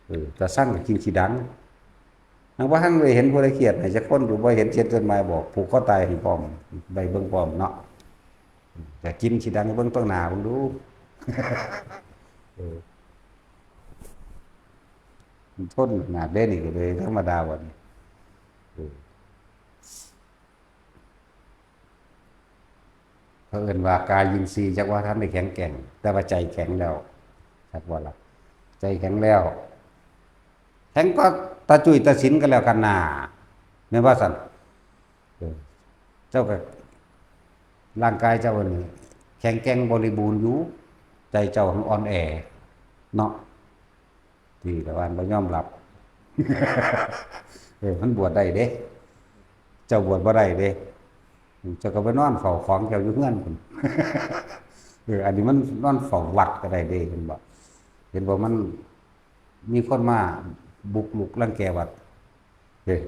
เออ ตาซังก็กินขี้ดัง ยังบ่ทันได้เห็นผู้ใดเครียดให้จักคน ดูบ่เห็นเขียนจดหมายบอก ผูกคอตายให้พร้อม ได้เบิ่งพร้อมเนาะ จะกินขี้ดังเบิ่งต่างหน้าเบิ่งดู เออ มันทนขนาดเด้นี่ก็เลยธรรมดาวันนี้ เออ เขาเอิ้นว่ากายินทรีย์จักว่าทันได้แข็งแกร่ง แต่ว่าใจแข็งแล้ว จักว่าล่ะ ใจแข็งแล้ว แข็งก็ตาจุ้ยตาสินก็แล้วกันนา แม่นว่าซั่น เออ เจ้าก็ ร่างกายเจ้านี่แข็งแกร่งบริบูรณ์อยู่ ใจเจ้ามันอ่อนแอ เนาะ ที่ละวันบ่ยอมรับ เออ มันบวชได้เด้ เจ้าบวชบ่ได้เด้ เจ้าก็ไปนอนเฝ้าของเจ้าอยู่เฮือนพุ้น เออ อันนี้มันนอนเฝ้าวัดก็ได้เด้ เห็นบ่ เห็นบ่ มันมีคนมาบุกรุกรังแกวัด เออ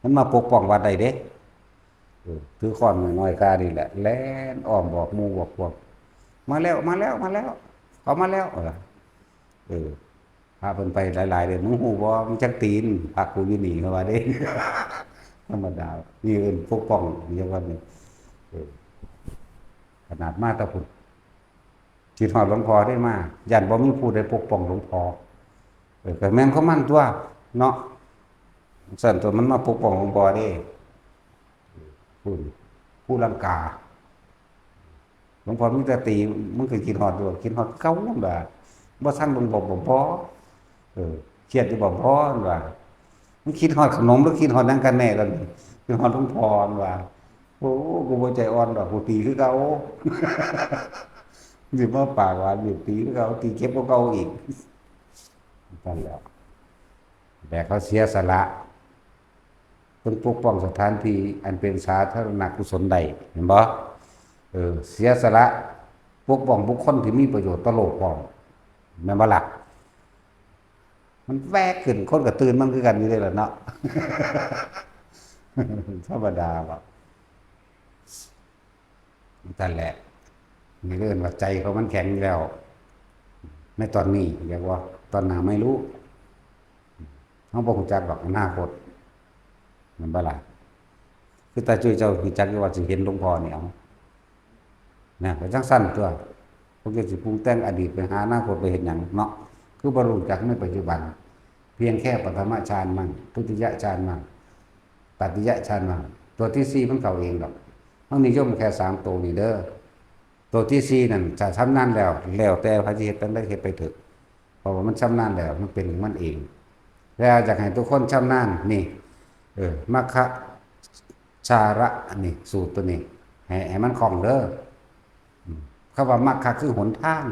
มันมาปกป้องวัดได้เด้ เออ ถือค้อนน้อยๆ คานี่แหละ แล่นอ้อมบอกหมู่บอกพวก "มาแล้ว มาแล้ว มาแล้ว เขามาแล้ว" เออ เออ พาเพิ่นไปหลายๆ เด้อ "มึงฮู้บ่ มึงจักตีน พระกูอยู่นี่" เขาว่าเด้ ธรรมดา นี่เอิ้นปกป้อง เรียกว่านี่ เออ ขนาดมาแต่พุ้น คิดฮอดหลวงพ่อเด้มา ย้านบ่มีผู้ใดปกป้องหลวงพ่อ เออ ก็แม่นของมันตั่ว เนาะ ซั่นตั่ว มันมาปกป้องหลวงพ่อเด้ พุ้น ภูลังกา หลวงพ่อมีแต่ตี มึงก็คิดฮอดอยู่ คิดฮอดเก่าหั่นล่ะ บ่ซังหลวงพ่อบ่พอ เออ เครียดอยู่บ่พอหั่นว่า มึงคิดฮอดขนมหรือคิดฮอดหยังกันแน่ตอนนี้ คิดฮอดหลวงพ่อหั่นว่า โอ้ กูบ่ใจอ่อนดอก กูตีคือเก่า สิมาปากหวานอยู่ ตีคือเก่า ตีเจ็บกว่าเก่าอีก นั่นแหละ แต่เขาเสียสละ เพิ่นปกป้องสถานที่อันเป็นสาธารณกุศลได้ เห็นบ่ เออ เสียสละปกป้องบุคคลที่มีประโยชน์ต่อโลกพร้อม แม่นบ่ล่ะ มันแวกขึ้น คนก็ตื่นมันคือกันอยู่เด้ล่ะเนาะ ธรรมดาบ่ นั่นแหละ นี่เรียกว่าใจเขามันแข็งแล้ว ในตอนนี้เรียกว่า ตอนหน้าไม่รู้ เขาบ่รู้จักดอกอนาคต แม่นบ่ล่ะ คือตาจุ้ยเจ้ารู้จักอยู่ว่าสิเห็นหลวงพ่อนี่เอา นะ ก็จั่งซั่นตั๊ว พวกเจ้าสิปรุงแต่งอดีตไปหาอนาคตไปเฮ็ดหยังเนาะ คือบ่รู้จักในปัจจุบัน เพียงแค่ปฐมฌานมั่ง ทุติยฌานมั่ง ตติยฌานมั่ง ตัวที่สี่มันเข้าเองดอก เฮานิยมแค่สามตัวนี่เด้อ ตัวที่สี่นั่น ถ้าชำนาญแล้ว แล้วแต่ไผสิเฮ็ดจั่งใดเฮ็ดไปเถอะ เพราะว่ามันชำนาญแล้ว มันเป็นของมันเอง แล้วอยากให้ทุกคนชำนาญนี่ เออ มัคคะชาระนี่ สูตรตัวนี้ ให้ ให้มันคล่องเด้อ อืม คำว่ามัคคะคือหนทาง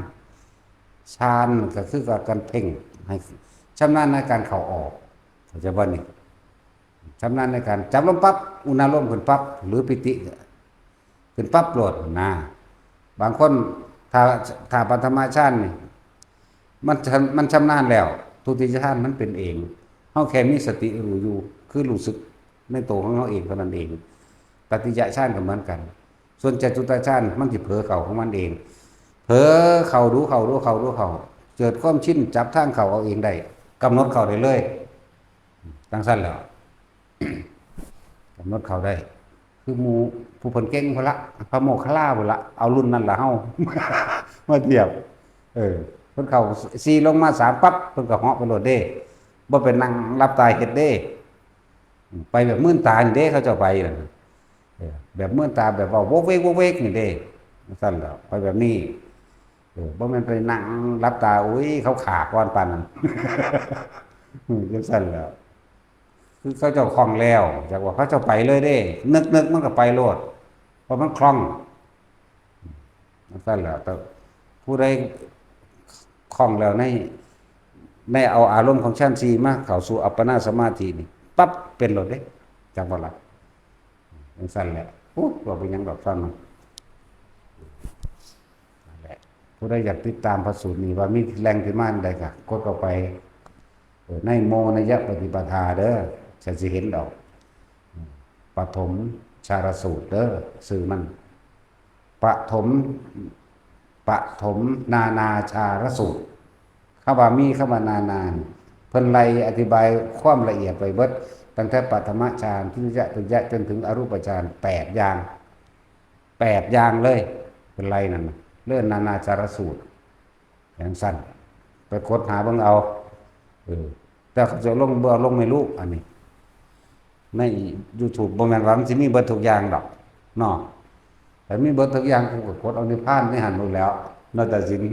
ฌานก็คือการเพ่ง ให้ชำนาญในการเข้าออก เข้าใจบ่นี่ ชำนาญในการจับลมปั๊บ อุณาโลมขึ้นปั๊บ หรือปีติขึ้นปั๊บโลดนะ บางคนถ้า ถ้าปฐมฌานนี่ มันชำ มันชำนาญแล้ว ทุติยฌานมันเป็นเอง เฮาแค่มีสติรู้อยู่ คือรู้สึกในตัวของเฮาเองเท่านั้นเอง ตติยฌานก็เหมือนกัน ส่วนจตุตฌานมันสิเผลอเข้าของมันเอง เผลอเข้าดูเข้าดูเข้าดูเข้า เกิดความชินจับทางเข้าเอาเองได้ กำหนดเข้าได้เลย จั่งซั่นแหล้ว กำหนดเข้าได้ คือหมู่ผู้เพิ่นเก่งพุ้นละ พระโมคคัลลาพุ้นละ เอารุ่นนั้นล่ะเฮา มาเทียบ เออ เพิ่นเข้าสี่ลงมาสามปั๊บ เพิ่นก็เหาะไปโลดเด้ บ่ไปนั่งหลับตาเฮ็ดเด้ ไปแบบมืนตานี่เด้ เขาเจ้าไปนั่น เออ แบบมืนตาแบบเว้าโวกเวกโวกเวกนี่เด้ จั่งซั่นแหล้ว ไปแบบนี้ เออ บ่แม่นไปนั่งหลับตา อุ้ย เขาฆ่าก่อนปานนั้น อืม จั่งซั่นแหล้ว คือเขาเจ้าคล่องแล้ว จั่งว่าเขาเจ้าไปเลยเด้ นึกๆ มันก็ไปโลด เพราะมันคล่อง จั่งซั่นแหล้ว แต่ผู้ใดคล่องแล้วใน ในเอาอารมณ์ของฌานสี่มาเข้าสู่อัปปนาสมาธินี่ ปั๊บ เป็นโลดเด้ จั่งว่าล่ะ จั่งซั่นแหละ โอ้ ว่าเป็นหยังดอกฟังมัน นั่นแหละ ผู้ใดอยากติดตามพระสูตรนี้ว่ามีแหล่งที่มาอันใดก็กดเข้าไป เออ ในโมนยปฏิปทาเด้อ จะสิเห็นดอก ปฐมฌารสูตรเด้อ ชื่อมัน ปฐม ปฐมนานาฌารสูตร คำว่ามีคำว่านานานี่ เพิ่นไล่อธิบายความละเอียดไปเบิด ตั้งแต่ปฐมฌาน ทุติย ตติย จนถึงอรูปฌาน แปดอย่าง แปดอย่างเลย เพิ่นไล่นั่นน่ะ เรื่องนานาฌารสูตร จั่งซั่น ไปค้นหาเบิ่งเอา เออ แต่เขาจะลง บ่ลงไม่รู้ อันนี้ ใน YouTube บ่แม่นว่ามันสิมีเบิดทุกอย่างดอก เนาะ แต่มีเบิดทุกอย่าง กูก็กดเอานิพพานในหั่นโลดแหล้ว นาฏศิลป์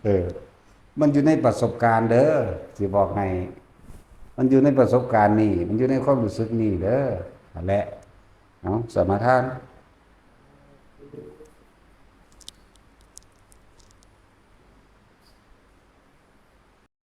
เออ มันอยู่ในประสบการณ์เด้อ สิบอกให้ มันอยู่ในประสบการณ์นี่ มันอยู่ในความรู้สึกนี่เด้อ นั่นแหละ เอา สมาทาน